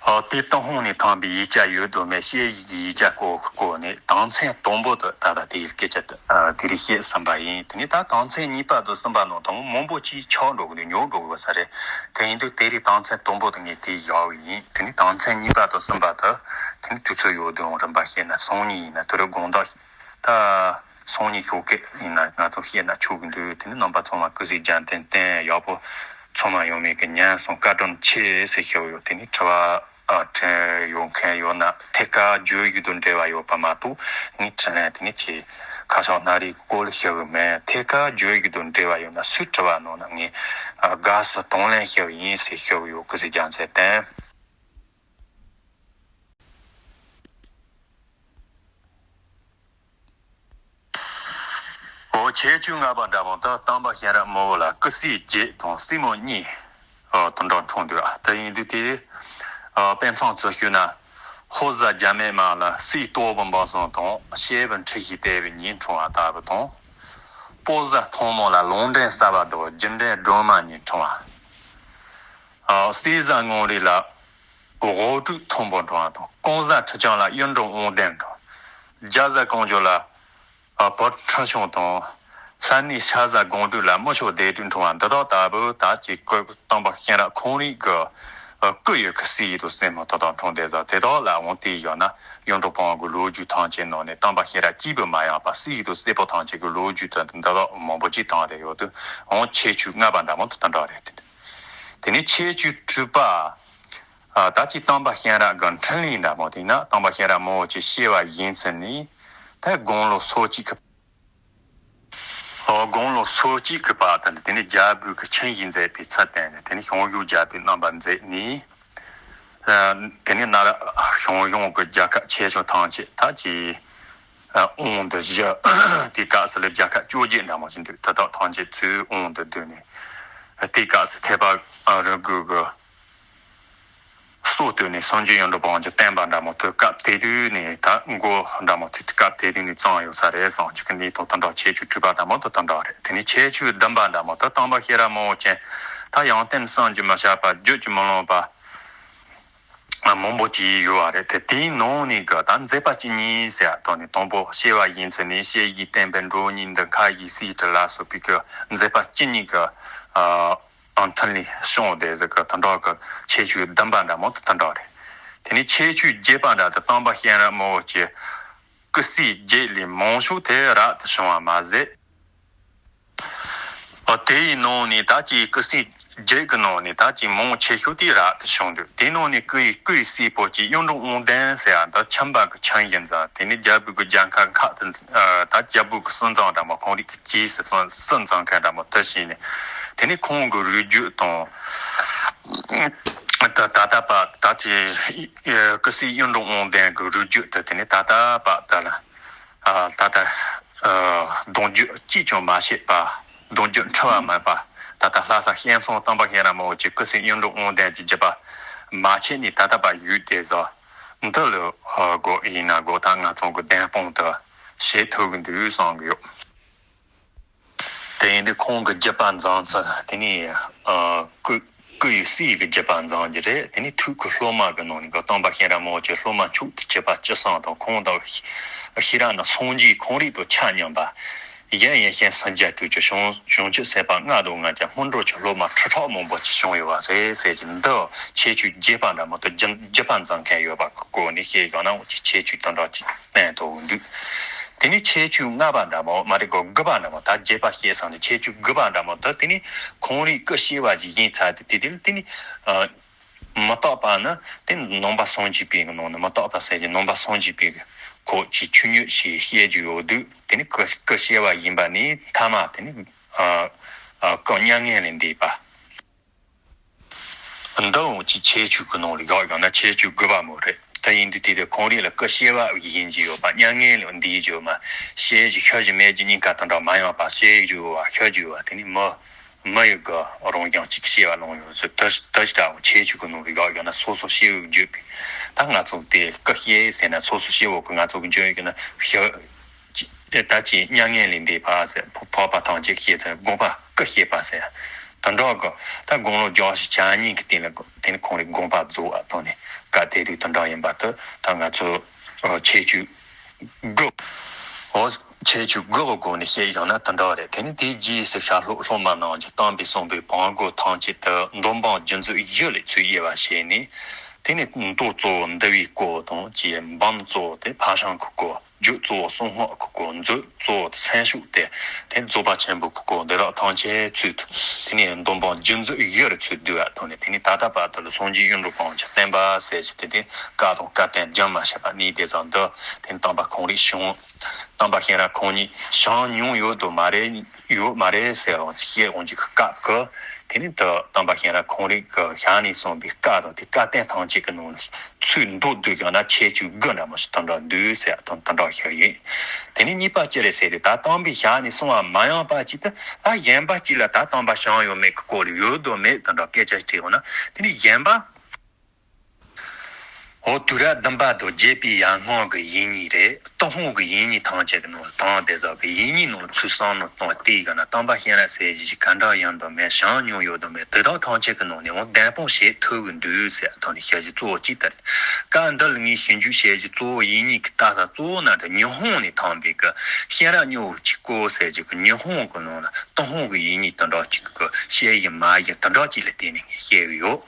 ཨ། དེ་ཏུན་ཧོང་ནས་ཐོན་པའི་ཡིག་ཆ་ཡོད་དང་མེད། བཤད་གཞི་གི་ཡིག་ཆ་སྐོར་གྱི་སྐོར་ནས་དོན་ཚན་དང་པོ་དེ་ད་ལྟ་དེའི་སྐད་ཆ་དེ། ཨ། དེ་རིང་བཤད་ཟིན་པ་ཡིན། དེ་ནས་ད་དོན་ཚན་གཉིས་པ་དང་གསུམ་པ་ནང་དུ་མང་པོ་ཅིག་ཆགས་འགྲོ་གི་འདུག་ཉོབ་འགྲོ་དགོས་ས་རེད། དེ་ཡིན་དུས་དེ་རིང་དོན་ཚན་དང་པོ་དེ་ངས་དེ་བཞག་གི་ཡིན། དེ་ནས་དོན་ཚན་གཉིས་པ་དང་གསུམ་པ་དེ་དེ་ནས་དུས་ཚོད་ཡོད་དུས་རིམ་པ་བཤད་ན། སང་ཉིན་ཡིན་ན་དེ་རིང་དགོང་དག་ད་སང་ཉིན་ཞོགས་ཀས་ཡིན་ན་ང་ཚོ་བཤད་ན་ཆོག་གི་འདུག་དེ་ནི་རྣམ་པ་ཚང་མ་སྐུ་གཟུགས་རྒྱལ་མཚན་བསྟན། ཡག་པོ་ཚང་མ་ཡོང་མེད་ཀྱི་སྙན་སེང་བཀའ་དྲིན་ཆེ་ཟེར་ཞུ་གི་ཡོད། དེ་ནི་དྲི་བ། ཨ། དྲན་ཡོད་མཁན་ཡོད་ན། ཐད་ཀར་བརྗོད་གཞི་དང་འབྲེལ་བ་ཡོད་པ་མ་གཏོགས་ངས་དྲིས་ལན་དེ་ནི་ཆེ་ཁ་བྱང་སྣ་རིགས་སྐོར་ལ་ཞུ་གི་མེད། ཐད་ཀར་བརྗོད་གཞི་དང་འབྲེལ་བ་ཡོད་ན་སུས་དྲི་བ་གནང་ན་ངས། ཨ། དགའ་སུ་དང་ལེན་ཞུ་གི་ཡིན་ཟེར་ཞུ་གི་ཡོད། སྐུ་གཟུགས་རྒྱལ་མཚན་བསྟན། འོ། ཁྱད་ཆོས་ལྔ་པ་འདྲ་མོ་དེ་སྟོན་པ་གཤེན་རབ་མང་པོ་ལ་སྐུ་སྲས་བརྒྱད་དང་སྲས་མོ་གཉིས། ཨ། དེ་འདྲ་འཁྲུངས་འདུག་ཨ། དེ་ཡིན་དུས་དེ། ཨ། དཔེ་མཚོན་ཚུལ་ཞུས་ན། ཧོར་བཟའ་རྒྱ་མེད་མ་ལ་སྲས་སྟག་བུ་འབུམ་སྲིན་དང་བྱེ་བ་འབྲི་ཤུལ་དེ་བས་གཉིས་འཁྲུངས་པ་ལྟ་བུ་དང་། དཔའ་བཟའ་ཐང་མོ་ལ་ལུང་བསྟན་གསར་པ་དང་རྒྱུ་འབྲས་སྒྲོལ་མ་གཉིས་འཁྲུངས་པ། ཨ། གསེར་བཟའ་ངོམ་རིང་ལ་དབུ་སྤྲུལ་མཐོན་པོ་འཁྲུངས་པ་དང་། རྐང་བཟའ་ཁྲི་བྱང་ལ་གཡུ་འབྲུག་དབང་ལྡན་དང་། རྒྱ་བཟའ་ཀོང་ཇོ་ལ། ཨ། བུ་ཁྲི་སྲོང་དང་། ལྷ་གནས་ཤ་བཟའ་སྒང་དྲུག་ལ་མི་ཆོག་སྡེ་དྲུག་འཁྲུངས་པ་འདི་དག་ལྟ་བུ། ད་ཅིག་སྐུ། སྟོན་པ་གཤེན་རབ་ཁོང་རང་གི། ཨ། སྐུ་ཡི་གི་སྲས་དང་སྲས་མོ་དེ་དག་འཁྲུངས་བསྡད་ས་དེ་དག་ལ་འོང་དེ་ཡོད་ན། གཡུ་འབྲུག་བུ་གི་ལོ་རྒྱུས་ཐམས་ཅད་ནང་ནས་སྟོན་པ་གཤེན་རབ་གཅིག་པུ་མ་ཡིན་པ་སྲས་དང་སྲས་པོ་ཐམས་ཅད་ཀྱི་ལོ་རྒྱུས་དེ་འདི་དག་མང་པོ་ཅིག་བཏང་བསྡད་ཡོད་དུས། འོང་ཁྱད་ཆོས་ལྔ་པ་འདྲ་མོ་དེ་འདྲ་རེད། དེ་ནས་ཁྱད་ཆོས་དྲུག་པ། ཨ། ད་ཅིག་སྟོན་པ་གཤེན་རབ་ཀྱི་འཕྲིན་ལས་འདྲ་མོ་དེ་ན། སྟོན་པ་གཤེན་རབ་མང་པོ་ཅིག་བྱེ་བ་བཞེངས་ཚུལ་ནི། ད་དགུང་ལོ་སོ་གཅིག་གི། ཨོ། དགུང་ལོ་སོ་གཅིག་གི་བར་དུ་དེ་ནི་རྒྱལ་པོའི་གི་ཁྱིམ་གཞིས་མཛད་པའི་ཚུལ་བསྟན་ནས། དེ་ནི་ཞང་ཞུང་རྒྱལ་པོའི་རྣམ་པ་མཛད་ནས། ཨ། དེ་ནི་ན་ར་ཞང་ཞུང་གི་རྒྱལ་ཁབ་ཆེ་ཆུང་ཐམས་ཅད། ད་ཅིག་ཨ། དབང་དུ་བཞུགས། དེའི་སྐབས་སུ་ལ་རྒྱལ་ཁབ་བཅོ་བརྒྱད་འདྲ་མོ་ཞིག་འདུག་དེ་དག་ཐམས་ཅད་ཚུར་དབང་དུ་བསྡུས་ནས། དེའི་སྐབས་སུ་ཐེག་པ་རིམ་དགུ་གི་སྲོལ་བཏོད་ནས་སངས་རྒྱས་གཡུང་དྲུང་བོན་གྱི་བསྟན་པ་འདྲ་མོ་དེ་སྐབས་དེ་དུས་ནས། ད་མགོ་འདྲ་མོ་དེ་སྐབས་དེ་དུས་ནས་བརྩམས་ཡོད་ས་རེད། སངས་རྒྱས་ཀྱི་གནས་སྟངས་དེ་འདྲ། ཁྱད་ཆོས་དྲུག་པ་འདྲ་མོ་དེ་དེ་འདྲ་རེད། དེ་ནས་ཁྱད་ཆོས་བདུན་པ་འདྲ་མོ་དེ་སྟོན་པ་གཤེན་རབ་མང་པོ་ཅན། ད་ཡང་དེ་ནས་བསམ་གྱིས་མི་ཁྱབ་པ། བརྗོད་ཀྱིས་མི་ལང་བ། ཨ། མང་པོ་ཅིག་ཡོད་པ་རེད། དེ་དེའི་ནང་ནས་གི་ད་མཛད་པ་བཅུ་གཉིས་ཟེར་བ་དེ་ནི། དང་པོ་བྱེ་བ་བཞེངས་ཚུལ་ནས། བཤད་བཞིན་བསྟན་པའི་འགྲོ་བ་མིའི་འདུན། ཁ་བཞིའི་སྲིད་དུ་ལ་སོགས་པའི་གི་མཛད་པ་བཅུ་གཉིས་གི། ཨ། ཨ། འཕྲིན་ལས་བྱུང་བསྡད་ཟིག་གི་དེ་འདྲ་གི་ཁྱད་ཆོས་བདུན་པ་འདྲ་མོ་དེ་དེ་འདྲ་རེད། དེ་ནས་ཁྱད་ཆོས་བརྒྱད་པ་འདྲ་དེ་སྟོན་པ་གཤེན་རབ་མང་པོ་ཅན་སྐུ་སྲས་བརྒྱད་ལས་མང་ཤོས་དེ་རབ་ཏུ་བྱུང་བ་མ་ཟད། ཨོ། དེའི་ནང་ནས་ད་ཅིག་སྐུ་སྲས་བརྒྱད་ཀྱི་ནང་ནས་ད་ཅིག་མང་ཆེ་ཤོས་དེ་རབ་ཏུ་བྱུང་འདུག་དེའི་ནང་ནས་སྐུ་ཡི། སྐུ་ཡི་སྲས་པོ་ཅིག་གཡུང་དྲུང་དབང་ལྡན་ཟེར་ཡ་འདི་ཁྱིམ་པ་གི་ཁྱིམ་གཞིས་མཛད། དེ་ནས་རྒྱལ་པོའི་གི་རྒྱལ་ཁབ་ཁག་ཏུ། ཨ། ད་རྒྱལ་པོའི་གི་སྲིད་འཛིན་འདྲ་མོ་ཁོང་རང་གི་རྗེས་སུ་སྲིད་སྲིད་འཛིན་མཁན་འདྲ་མོ་དེ་བྱས་ནས། དེ་ནས་ཁོང་གི་རུས་རྒྱུད་དང་། ད་ད་ལྟ་བར་ད་ཅིག་སྐུ་སྲས་གཡུང་དྲུང་དབང་ལྡན་གྱི་རུས་རྒྱུད་དེ་དེ་ནས་ད་ལྟ་བར་དུ་ལ། ཨ། ད་ལྟ། ཨ། གདུང་རྒྱུད་གཅིག་ཀྱང་མ་ཆད་པ། གདུང་རྒྱུད་འཁྲུལ་བ་མེད་པ། ད་ལྟ་ལྷ་ས་སྐྱེམས་སོང་སྟོན་པ་གཤེན་རབ་མང་པོ་ཅན་སྐུ་སྲས་གཡུང་དྲུང་དབང་ལྡན་གྱི་བརྒྱུད་པ་མ་ཆད་ནས་ད་ལྟ་བར་བཞུགས་བསྡད་ས་འདི་ལ། ཨ། གོ་ཡིན་ན་གོ་ད་ང་ཚོ་གི་བདེན་དཔང་དུ་བྱེད་ཐུབ་ཀྱི་འདུག་བསམ་གྱི་ཡོད། དེ་ཡིན་དུས་ཁོང་གི་བརྒྱུད་པ་འཛིན་ཚུལ། དེ་ནས། ཨ། སྐུ་ སྐུ་ཡི་སྲས་ཀྱི་བརྒྱུད་པ་འཛིན་རྒྱུ་རེད། དེ་ནས་ཐུགས་ཀྱི་སློབ་མ་གི་ནང་ནས་གི་སྟོན་པ་གཤེན་རབ་མང་ཆེ་སློབ་མ་མཆོག་ཏུ་གྱུར་པ་བཅུ་གསུམ་དང་། ཁོང་དང་ཤེས་རབ་ནི་སངས་རྒྱས་ཁོང་རང་དང་ཆ་མཉམ་པ། གཞན་ཡེ་ཤེས་སངས་རྒྱས་སྤྲུལ་གྱི་བྱང་བྱང་ཆུབ་སེམས་དཔའ་ལྔ་དང་ལྔ་བརྒྱ་སྔོན་འགྲོ་གྱི་སློབ་མ་ཁྲི་ཕྲག་མང་པོ་ཅིག་བྱུང་ཡོད་པ་རེད་ཟེར་གྱི་འདི། ཁྱད་ཆོས་བརྒྱད་པ་འདྲ་མོ་དང་བརྒྱུད་བརྒྱུད་པ་འཛིན་མཁན་ཡོད་པ་གི་སྐོར་ནས་བཤད་ཡོང་ན། འོ་ཅིག་ཁྱད་ཆོས་དེ་འདྲ་ཅིག་བསྟན་ཐུབ་འདུག་དེ་ནས་ཁྱད་ཆོས་ལྔ་པ་འདྲ་མོ་མ་རེད་གོ། དགུ་པ་འདྲ་མོ། ད་བརྒྱད་པ་བཤད་ཚར་ནས་ཁྱད་ཆོས་དགུ་པ་འདྲ་མོ་དེ། དེ་ནས་ཁོང་རང་སྐུ་གཤེགས་པ་ཞིག་ཡིན་ཚར་དུས། དེ་དེ་དེ་ནས་ཨ། མི་རྟག་པ་ནི་དེ་ནི་ནང་པ་སངས་རྒྱས་པའི་གི་ནང་ནས། མི་རྟག་པ་ཟེར་གྱི་ནང་པ་སངས་རྒྱས་པའི་གི་ཁོ་ཆོས་ཆོས་ཉིད་ཞེས་བཤད་རྒྱུ་ཡོད་དུས། དེ་ནི་སྐུ་སྐུ་གཤེགས་པ་ཡིན་པ་ནས་མཐའ་མ་དེ་ནི་ཨ་ཨ་སྐུ་མྱ་ངན་ལས་འདས་པ། འདི་འོ་ཅིག་ཁྱད་ཆོས་ཀྱི་ནང་ལ་བཞག་ཡོང་ན་ཁྱད་ཆོས་དགུ་པ་མོ་རེད། དེ་ཡིན་དུས་དེ་དེ་ཁོང་རང་ལ་སྐུ་གཤེགས་པ་ཡིན་གྱི་ཡོད་པ། མྱ་ངན་ལས་འདས་ཀྱི་ཡོད་མ། བཤད་རྒྱུ་ཤོད་རྒྱུ་མེད་ཀྱི་སྙིང་ག་དེ་འདྲ་མ་ཡོང་བ། བཤད་རྒྱུ་བ་ཤོད་རྒྱུ་བ་དེ་ནི་མི་མི་ཡི་གི་རང་རྐྱང་གཅིག་བཤད་པ་ལོང་ཡོང་ཟེར། དེ་དེ་ལྟ་བུ་ཁྱད་ཆོས་ཀྱི་ནང་ལ་བཞག་ཡོང་ན་སོ་སོ་སྐྱེ་བོའི་བརྗོད་པའི། ད་ང་ཚོ་དེ་སྐུ་གཤེགས་ཟེར་ན་སོ་སོ་སྐྱེ་བོ་གི་ང་ཚོ་གི་བརྗོད་ཡོད་ན་ཤོད། ད་ཅི་མྱ་ངན་ལས་འདས་པ་ཟེར། འཕགས་པ་ཐམས་ཅད་སྐྱེས་ཚེ་དགོངས་པ་སྐུ་གཤེགས་པ་ཟེར། དེ་འདྲ་གི་ད་དགུང་ལོ་བརྒྱད་ཅུ་གྱ་གཉིས་ཀྱི་སྟེང་ལ་དེ་ནི་ཁོང་རང་དགོངས་པ་རྫོགས་པ་དང་ནི་བཀའ་གཏད་དུས་དེ་འདྲ་ཡིན་པ་དེ་ད་ང་ཚོ་ཁྱད་ཆོས་དགུ། འོ་ཁྱད་ཆོས་དགུ་གི་སྒོ་ནས་བཤད་ཡོང་ན་དེ་འདྲ་རེད། དེ་ནི་དེའི་རྗེས་སུ་ཤར་ལྷོ་སློབ་མ་རྣམས་ཀྱིས་བསྟན་པའི་གསུངས་པའི་བོན་སྒོ་ཐམས་ཅད་དུ་འདོམ་སྤང་རྒྱུད་འཛིན་བཞི་ལས་ཚུར་དབྱེ་བ་ཕྱེ་ནས། དེ་ནི་མདོ་གཙོ་བོ་འདུལ་བའི་སྐོར་དང་བཅས། འབུམ་གཙོ་བོ་དེ་ཕར་ཕྱིན་གྱི་སྐོར། རྒྱུད་གཙོ་བོ་གསང་སྔགས་ཀྱི་སྐོར། མཛོད་གཙོ་བོ་སེམས་ཕྱོགས་ཏེ། དེ་རྫོགས་པ་ཆེན་པོའི་སྐོར། འདི་དག་ཐམས་ཅད་ཚུར་དེ་ནས་འདོམ་སྤང་རྒྱུད་འཛིན་བཞི་རུ་ཚུར་བསྡུས་པ་དང་ནི། དེ་ནས་ད་ལྟ་བར་དུ་ལ་སངས་རྒྱས་གཡུང་དྲུང་བོན་གྱི་བསྟན་པ་ཟེར་གྱི་དེ་དེ་བཀའ་དང་བཀའ་བསྟན་རྒྱུན་མ་ཆད་པ་གནས་དེ་ཙམ་དུ། དེ་ནས་སྟོན་པ་ཁོང་རང་བྱོན། སྟོན་པ་གཤེན་རབ་ཁོང་ཉིད་བྱོན་མྱོང་ཡོད་དོ་མ་རེད། ཡོད་མ་རེད་ཟེར་བ་བཤད་འོང་གི་སྐབས་ཀྱི། དེ་ནས་ད་སྟོན་པ་གཤེན་རབ་ཁོང་རང་གི་ཞལ་ནས་གསུངས་པའི་བཀའ་དང་དེ་བཀའ་བསྟན་ཐམས་ཅད་ཀྱི་ནང་ཚུར་མདོར་བསྡུས་ཀྱང་ན་ཁྱད་ཆོས་དགུ་འདྲ་མོ་ཞིག་དེ་འདྲ་འདུག་ཟེར་དང་དེ་འདྲ་ཞིག་ཡིན། དེ་ནས་གཉིས་པ་ཅི་རེད་ཟེར་དུས། ད་སྟོན་པའི་ཞལ་ནས་གསུང་བ་མ་ཡིན་པ་ཅིག་ད་ད་གཞན་པ་ཅིག་ལ་ད་སྟོན་པ་བྱོན་ཡོད་མེད་ཀྱི་སྐོར་ལ་ཡོད་དོ་མེད་དེ་འདྲ་སྐད་ཆ་དྲིས་འོང་ན། དེ་ནས་གཞན་པ། འོ་དུས་རབས་བདུན་པ་དང་བརྒྱད་པའི་ཡར་སྔོན་གྱི་ཡིག་རྙིང་རེད། ཏུན་ཧོང་གི་ཡིག་རྙིང་ཐམས་ཅད་ཀྱི་ནང་ལ་དང་དེ་ཟག་གི་ཡིག་རྙིང་ནང་ལ་ཚུར་བསམ་བློ་བཏང་བལྟས་ཀྱང་ན། སྟོན་པ་གཤེན་རབ་ཟེར་གྱི་ཞིག་ག་འདྲ་ཡིན་དོ་མེད། བྱོན་མྱོང་ཡོད་དོ་མེད། དེ་དག་ཐམས་ཅད་ཀྱི་ནང་ནས་འོ་བདེན་དཔང་བྱེད་ཐུབ་ཀྱི་འདུག་ཟེར་དང་ནི་བཤད་རྒྱུ་གཙོ་བོ་གཅིག་དེ་རེད། སྐབས་འདི་ལ་ངས་ཞིབ་འཇུག་བྱེད་རྒྱུ་གཙོ་བོ་ཡིག་རྙིང་གི་ལྟ་ས་གཙོ་བོ་ན་དེ་ཉི་ཧོང་ནས་ཐོན་པའི་གི་གཤེན་རབ་སྨྱོ་བོ་ཆོས་སྐོར་ཟེར་རྒྱུ་གི་ཉི་ཧོང་གི་ནང་ལ་ཏུན་ཧོང་གི་ཡིག་རྙིང་དེ་འདྲ་ཅིག་གི་བཤད་ཡིན་མ་ཡིན་དེ་འདྲ་ཅིག་ལ་བརྟེན་ནས་ངས་བཤད་ཀྱི་ཡོད།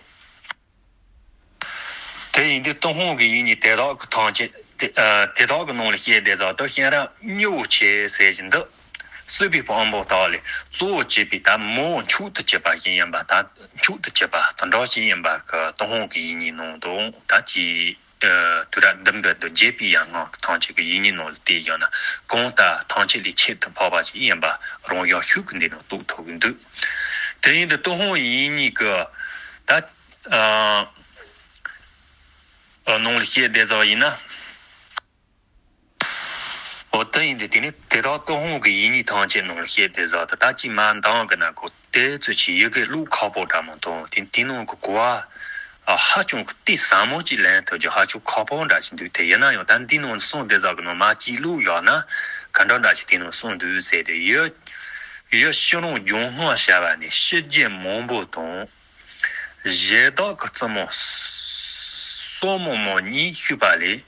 དེ་ཡིན་དུས་ཏུན་ཧོང་གི་ཡིག་རྙིང་དེ་དག་གི་ཐམས་ཅད་དེ་ཨ་དེ་དག་གི་ནང་ལ་བཤད་བསྡད་ཙང་དུ་གཤེན་རབ་སྨྱོ་བོ་ཆེ་ཟེར་བཞིན་དུ་སྲིད་པའི་དཔང་པོ་དག་ལས་གཙོ་བོ་བྱས་པའི་ད་མོ་མཆོག་ཏུ་གྱུར་པ་ཞིག་ཡིན་པ། ད་མཆོག་ཏུ་གྱུར་པ་དེ་འདྲ་ཞིག་ཡིན་པ་གི་ཏུན་ཧོང་གི་ཡིག་རྙིང་ནང་དུ་ད་ཅི་ཨ་དུས་རབས་བདུན་པ་དང་བརྒྱད་པའི་ཡར་སྔོན་གྱི་ཐམས་ཅད་ཀྱི་ཡིག་རྙིང་ནང་ལ་བལྟས་ཀྱང་ན་གང་ལྟར་ཐམས་ཅད་ལས་ཁྱད་དུ་འཕགས་པ་ཞིག་ཡིན་པ་རང་བཞིན་ཤུགས་ཀྱིས་འདི་ནང་རྟོགས་ཐུབ་ཀྱི་འདུག་དེ་ཡིན་དུས་ཏུན་ཧོང་ཡིག་རྙིང་གི་ད། ཨ། ཨ་ནང་ལ་བཤད་བསྡད་ཙང་ཡིན་ན། འོ་དེ་ཡིན་དུས་དེ་ནི་དེ་དག་ཏུན་ཧོང་གི་ཡིག་རྙིང་ཐམས་ཅད་ནང་ལ་བཤད་བསྡད་ཙང་དུ་ད་ཅི་མ་འདང་གི་ན་གོ་དེ་ཚོ་ཆེ་ཡི་གེ་ཀློག་ཁག་པོ་འདྲ་མོ་དང་དེ་དེ་ནང་གི་གོ་བ་ཧ་ཅང་གི་ཏོག་ཙམ་མོ་ཅིག་ལེན་ཐུབ་རྒྱུ་ཧ་ཅང་ཁག་པོ་འདྲ་ཞིག་འདུག་དེ་ཡིན་ན་ཡང་ད་འདི་ནང་གསུངས་བསྡད་ཙང་གི་ནང་མ་ཅིག་ཀློག་ཡོད་ན་ག་འདྲ་འདྲ་ཞིག་དེ་ནང་གསུངས་འདུག་ཟེར་ཏེ། ཡུལ་ཡུལ་ཕྱི་རོང་ལྗོན་ཧོང་ཞེས་པ་ནས་ཕྱི་རྒྱལ་མང་པོ་དང་། གཞན་དག་གི་བཙུན་མོ་སོག་མོ་མོ་གཉིས་བཞུགས་པ་ལས།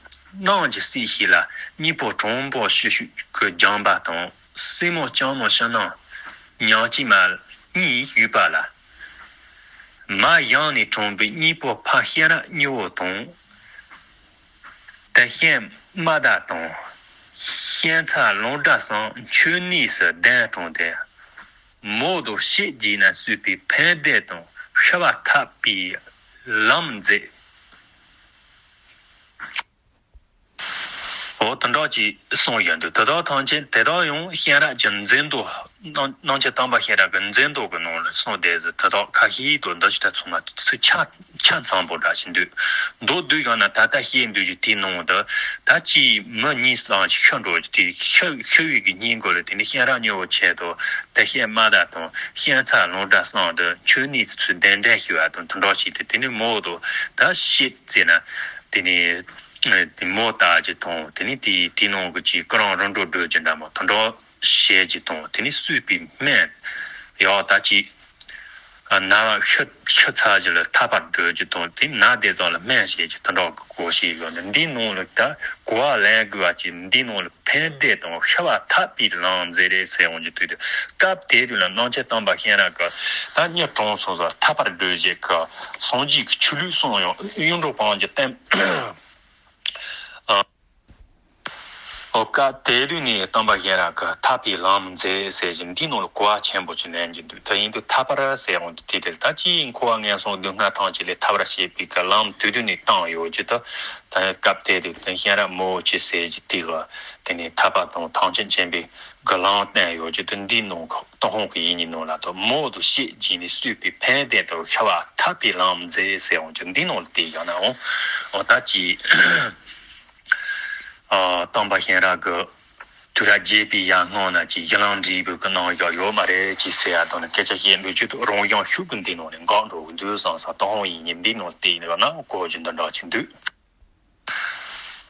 ནང་གི་སྲས་ཤིག་ལ་གཉེན་པོ་དྲང་པོ་ཞུ་ཞུ་གི་སྦྱངས་པ་དང་། སྲས་མོ་ལྕམ་མོ་ཕྱི་ནང་ཉང་གཅིག་མ་གཉིས་བཞུགས་པ་ལ། མ་ཡང་ནས་དྲངས་པའི་གཉེན་པོ་ཕ་གཤེན་རབ་སྨྱོ་བོ་དང་། དེ་བཞིན་མ་དག་དང་། ཤན་ཚ་ལང་གྲ་སོགས་མཆོད་གནས་སུ་གདན་དྲངས་ཏེ། མོ་དང་ཕྱད་རྗེས་ན་གསོས་པའི་ཕན་བདེ་དང་ཤི་བ་ཐར་པའི་ལམ་མཛད། འོ་དེ་འདྲ་ཅིག་གསུངས་ཡོད་འདུག་དེ་དག་ཐམས་ཅད་དེ་དག་ཡང་གཤེན་རབ་ཀྱི་མཛད་འདུག་སྣང་སྣང་ཆེན་དམ་པ་གཤེན་རབ་ཀྱི་མཛད་འདུག་གི་ནང་ལ་གསུངས་བསྡད་ཟིག་དེ་དག་ཁ་ཤས་དང་འདི་ཞིག་ད་ཚང་མ་ཚིག་ཆ་ཆ་ཚང་པོ་འདྲ་ཞིག་འདུག་མདོར་བསྡུས་ཡང་ན་ད་ལྟ་བཤད་འདུག་རྒྱུ་དེའི་ནང་དུ་ད་ཅིག་མི་གཉིས་སང་ཞིག་ཤི་འགྲོ་རྒྱུ་དེ་ཤི་ཤི་བའི་གི་སྙིང་གོ་ལ་དེ་ནི་གཤེན་རབ་སྨྱོ་བོ་ཆེ་དང་དེ་བཞིན་མ་དག་དང་ཤན་ཚ་ལང་གྲ་སོགས་དུ་མཆོད་གནས་ཚུལ་གདན་འདྲེན་ཞུ་བ་དང་དེ་འདྲ་ཞིག་དེ་དེ་ནི་མོ་དང་ད་ཤད་ཟེར་ན་དེ་ནི། དེ་མོ་ལྟ་ཅི་དང་དེ་ནི་དེའི་དེའི་ནང་གི་ཅིག་ཀུ་རང་རིམ་གྲོ་སྒྲོལ་གྱི་འདྲ་མོ་དེ་འདྲ་བཤད་ཀྱི་དང་དེ་ནི་གསོས་པའི་སྨན་ཡག་ད་ཅིག་ ན་བ་ཤི་ཤི་ཚར་རྗེས་ལ་ཐར་པར་སྒྲོལ་རྒྱུ་དང་དེ་ན་བསྡད་ཙང་ལ་སྨན་བྱེད་རྒྱུ་དེ་འདྲ་གི་གོ་ཤེས་ཡོད་འདི་འདིའི་ནང་ལ་ད་གོ་བ་ལེན་དགོས་པ་ཅིག་འདིའི་ནང་ལ་ཕན་བདེ་དང་ཤི་བ་ཐར་པའི་ལམ་མཛད་རེད་ཟེར་འོང་རྒྱུ་དུས་དུས་སྐབས་དེ་དུས་ལ་སྣང་ཆེན་དམ་པ་གཤེན་རབ་ཀྱི་ད་གཉིས་གྲོངས་སོང་ཟེར་ཐར་པར་སྒྲོལ་བྱེད་ཀྱི་སངས་རྒྱས་ཀྱི་ཆོས་ལུགས་གསུངས་ཡོང་གཡུང་དྲུང་བོན་གྱི་བསྟན། ཨོ་སྐབས་དེ་དུས་ནས་སྟོན་པ་གཤེན་རབ་ཀྱིས་ཐར་པའི་ལམ་མཛད་ཟེར་བཞིན་འདིའི་ནང་ལ་གོ་བ་ཆེན་པོ་ཅིག་ལེན་གྱི་འདུག་དེ་ཡིན་དུས་ཐར་པར་ཟེར་འོང་དུས་དེ་དེ་ད་ཅིའི་འཁོར་བ་ངན་སོང་སྡུག་བསྔལ་ཐམས་ཅད་ལས་ཐར་བར་བྱེད་པའི་གི་ལམ་དུས་དུས་ནས་བཏང་ཡོད་ཀྱི་ད་ད་སྐབས་དེ་དུས་དེ་གཤེན་རབ་མང་པོ་ཅིག་ཟེར་གྱི་དེ་གི་དེ་ནས་ཐར་པ་དང་ཐམས་ཅད་མཁྱེན་པའི་གི་ལམ་བསྟན་ཡོད་ཀྱི་ད་འདིའི་ནང་གི་ཏུན་ཧོང་གི་ཡིག་རྙིང་ནང་ལ་ད་མང་དུ་བཤད་བགྱིས་ནས་གསོས་པའི་ཕན་བདེ་དང་ཤི་བ་ཐར་པའི་ལམ་མཛད་ཟེར་འོང་ཀྱི་འདིའི་ནང་ལ་དེ་ཡང་ན་འོང་འོ་ད་ཅིའི། ཨ། སྟོན་པ་གཤེན་རབ་ཀྱིས་དུས་རབས་བརྒྱད་པའི་ཡར་སྔོན་ན་ཅིག་གཞི་ལམ་འབྲས་བུ་གི་གནང་བཞག་ཡོད་མ་རེད་ཅེས་ཟེར་ཡ་དང་ནི་སྐད་ཆ་བཤད་འདོད་ཆེད་དུ་རང་གཞུང་ཤུགས་ཀྱིས་འདི་ནང་ནས་འགག་འགྲོ་གི་འདུག་བསམ་ས་ཏུན་ཧོང་ཡིག་རྙིང་འདི་ནང་བལྟས་ནས་ན་གོ་རྒྱུ་འདི་འདྲ་ཅིག་འདུག་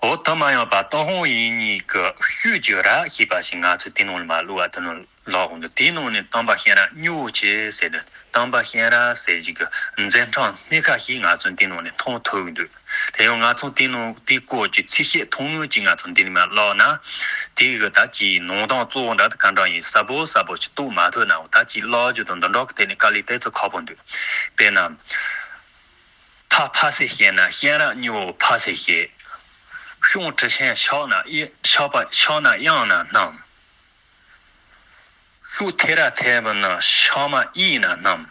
འོ་དེ་མ་ཡིན་པ་ཏུན་ཧོང་ཡིག་རྙིང་གི་ཤུལ་གྱི་ར་ཞེས་པ་ཞིག་ང་ཚོས་དེ་ནང་ལ་མ་བླུགས་པ་དེ་ནང་ལ། ལག་འོང་དུ་དེའི་ནང་ནས་སྟོན་པ་གཤེན་རབ་སྨྱོ་བོ་ཆེ་ཟེར་ནས་སྟོན་པ་གཤེན་རབ་ཟེར་ཞིག་གི་མཛད་འཕྲིན་སྣེ་ཁ་ཞིག་ང་ཚོ་འདི་ནང་ནས་མཐོང་ཐུབ་ཀྱི་འདུག་དེ་ཡང་ང་ཚོ་དེའི་ནང་དེའི་སྐོར་གྱི་ཚིག་བཤད་ཐུང་ངུ་ཅིག་ང་ཚོ་འདི་ནས་མར་བཀླགས་ན། དེའི་གི་ད་ཅིའི་ནང་དོན་གཙོ་བོ་འདྲ་དེ་ག་འདྲ་ཡིན་ཟབ་པོ་ཟབ་པོ་ཞིག་རྟོགས་མ་ཐུབ་ནའང་ད་ཅིའི་བཀླག་རྒྱུ་དང་འདི་འདྲ་གི་ཐད་ནས་དཀའ་ལས་དེ་ཚོ་ཁག་པོ་འདུག་དཔེར་ན། ཐ་ཕ་སེ་ཤེ་ན་གཤེན་རབ་སྨྱོ་བོ་ཕ་སེ་ཤེ། ཤོང་གྲི་ཆེན་ཤག་ན་ཤག་པ་ཤག་ན་གཡང་ན་སྣམ། ཤུགས་ཐེ་ར་ཐེ་བ་ན་ཤག་མ་ཨི་ན་སྣམ།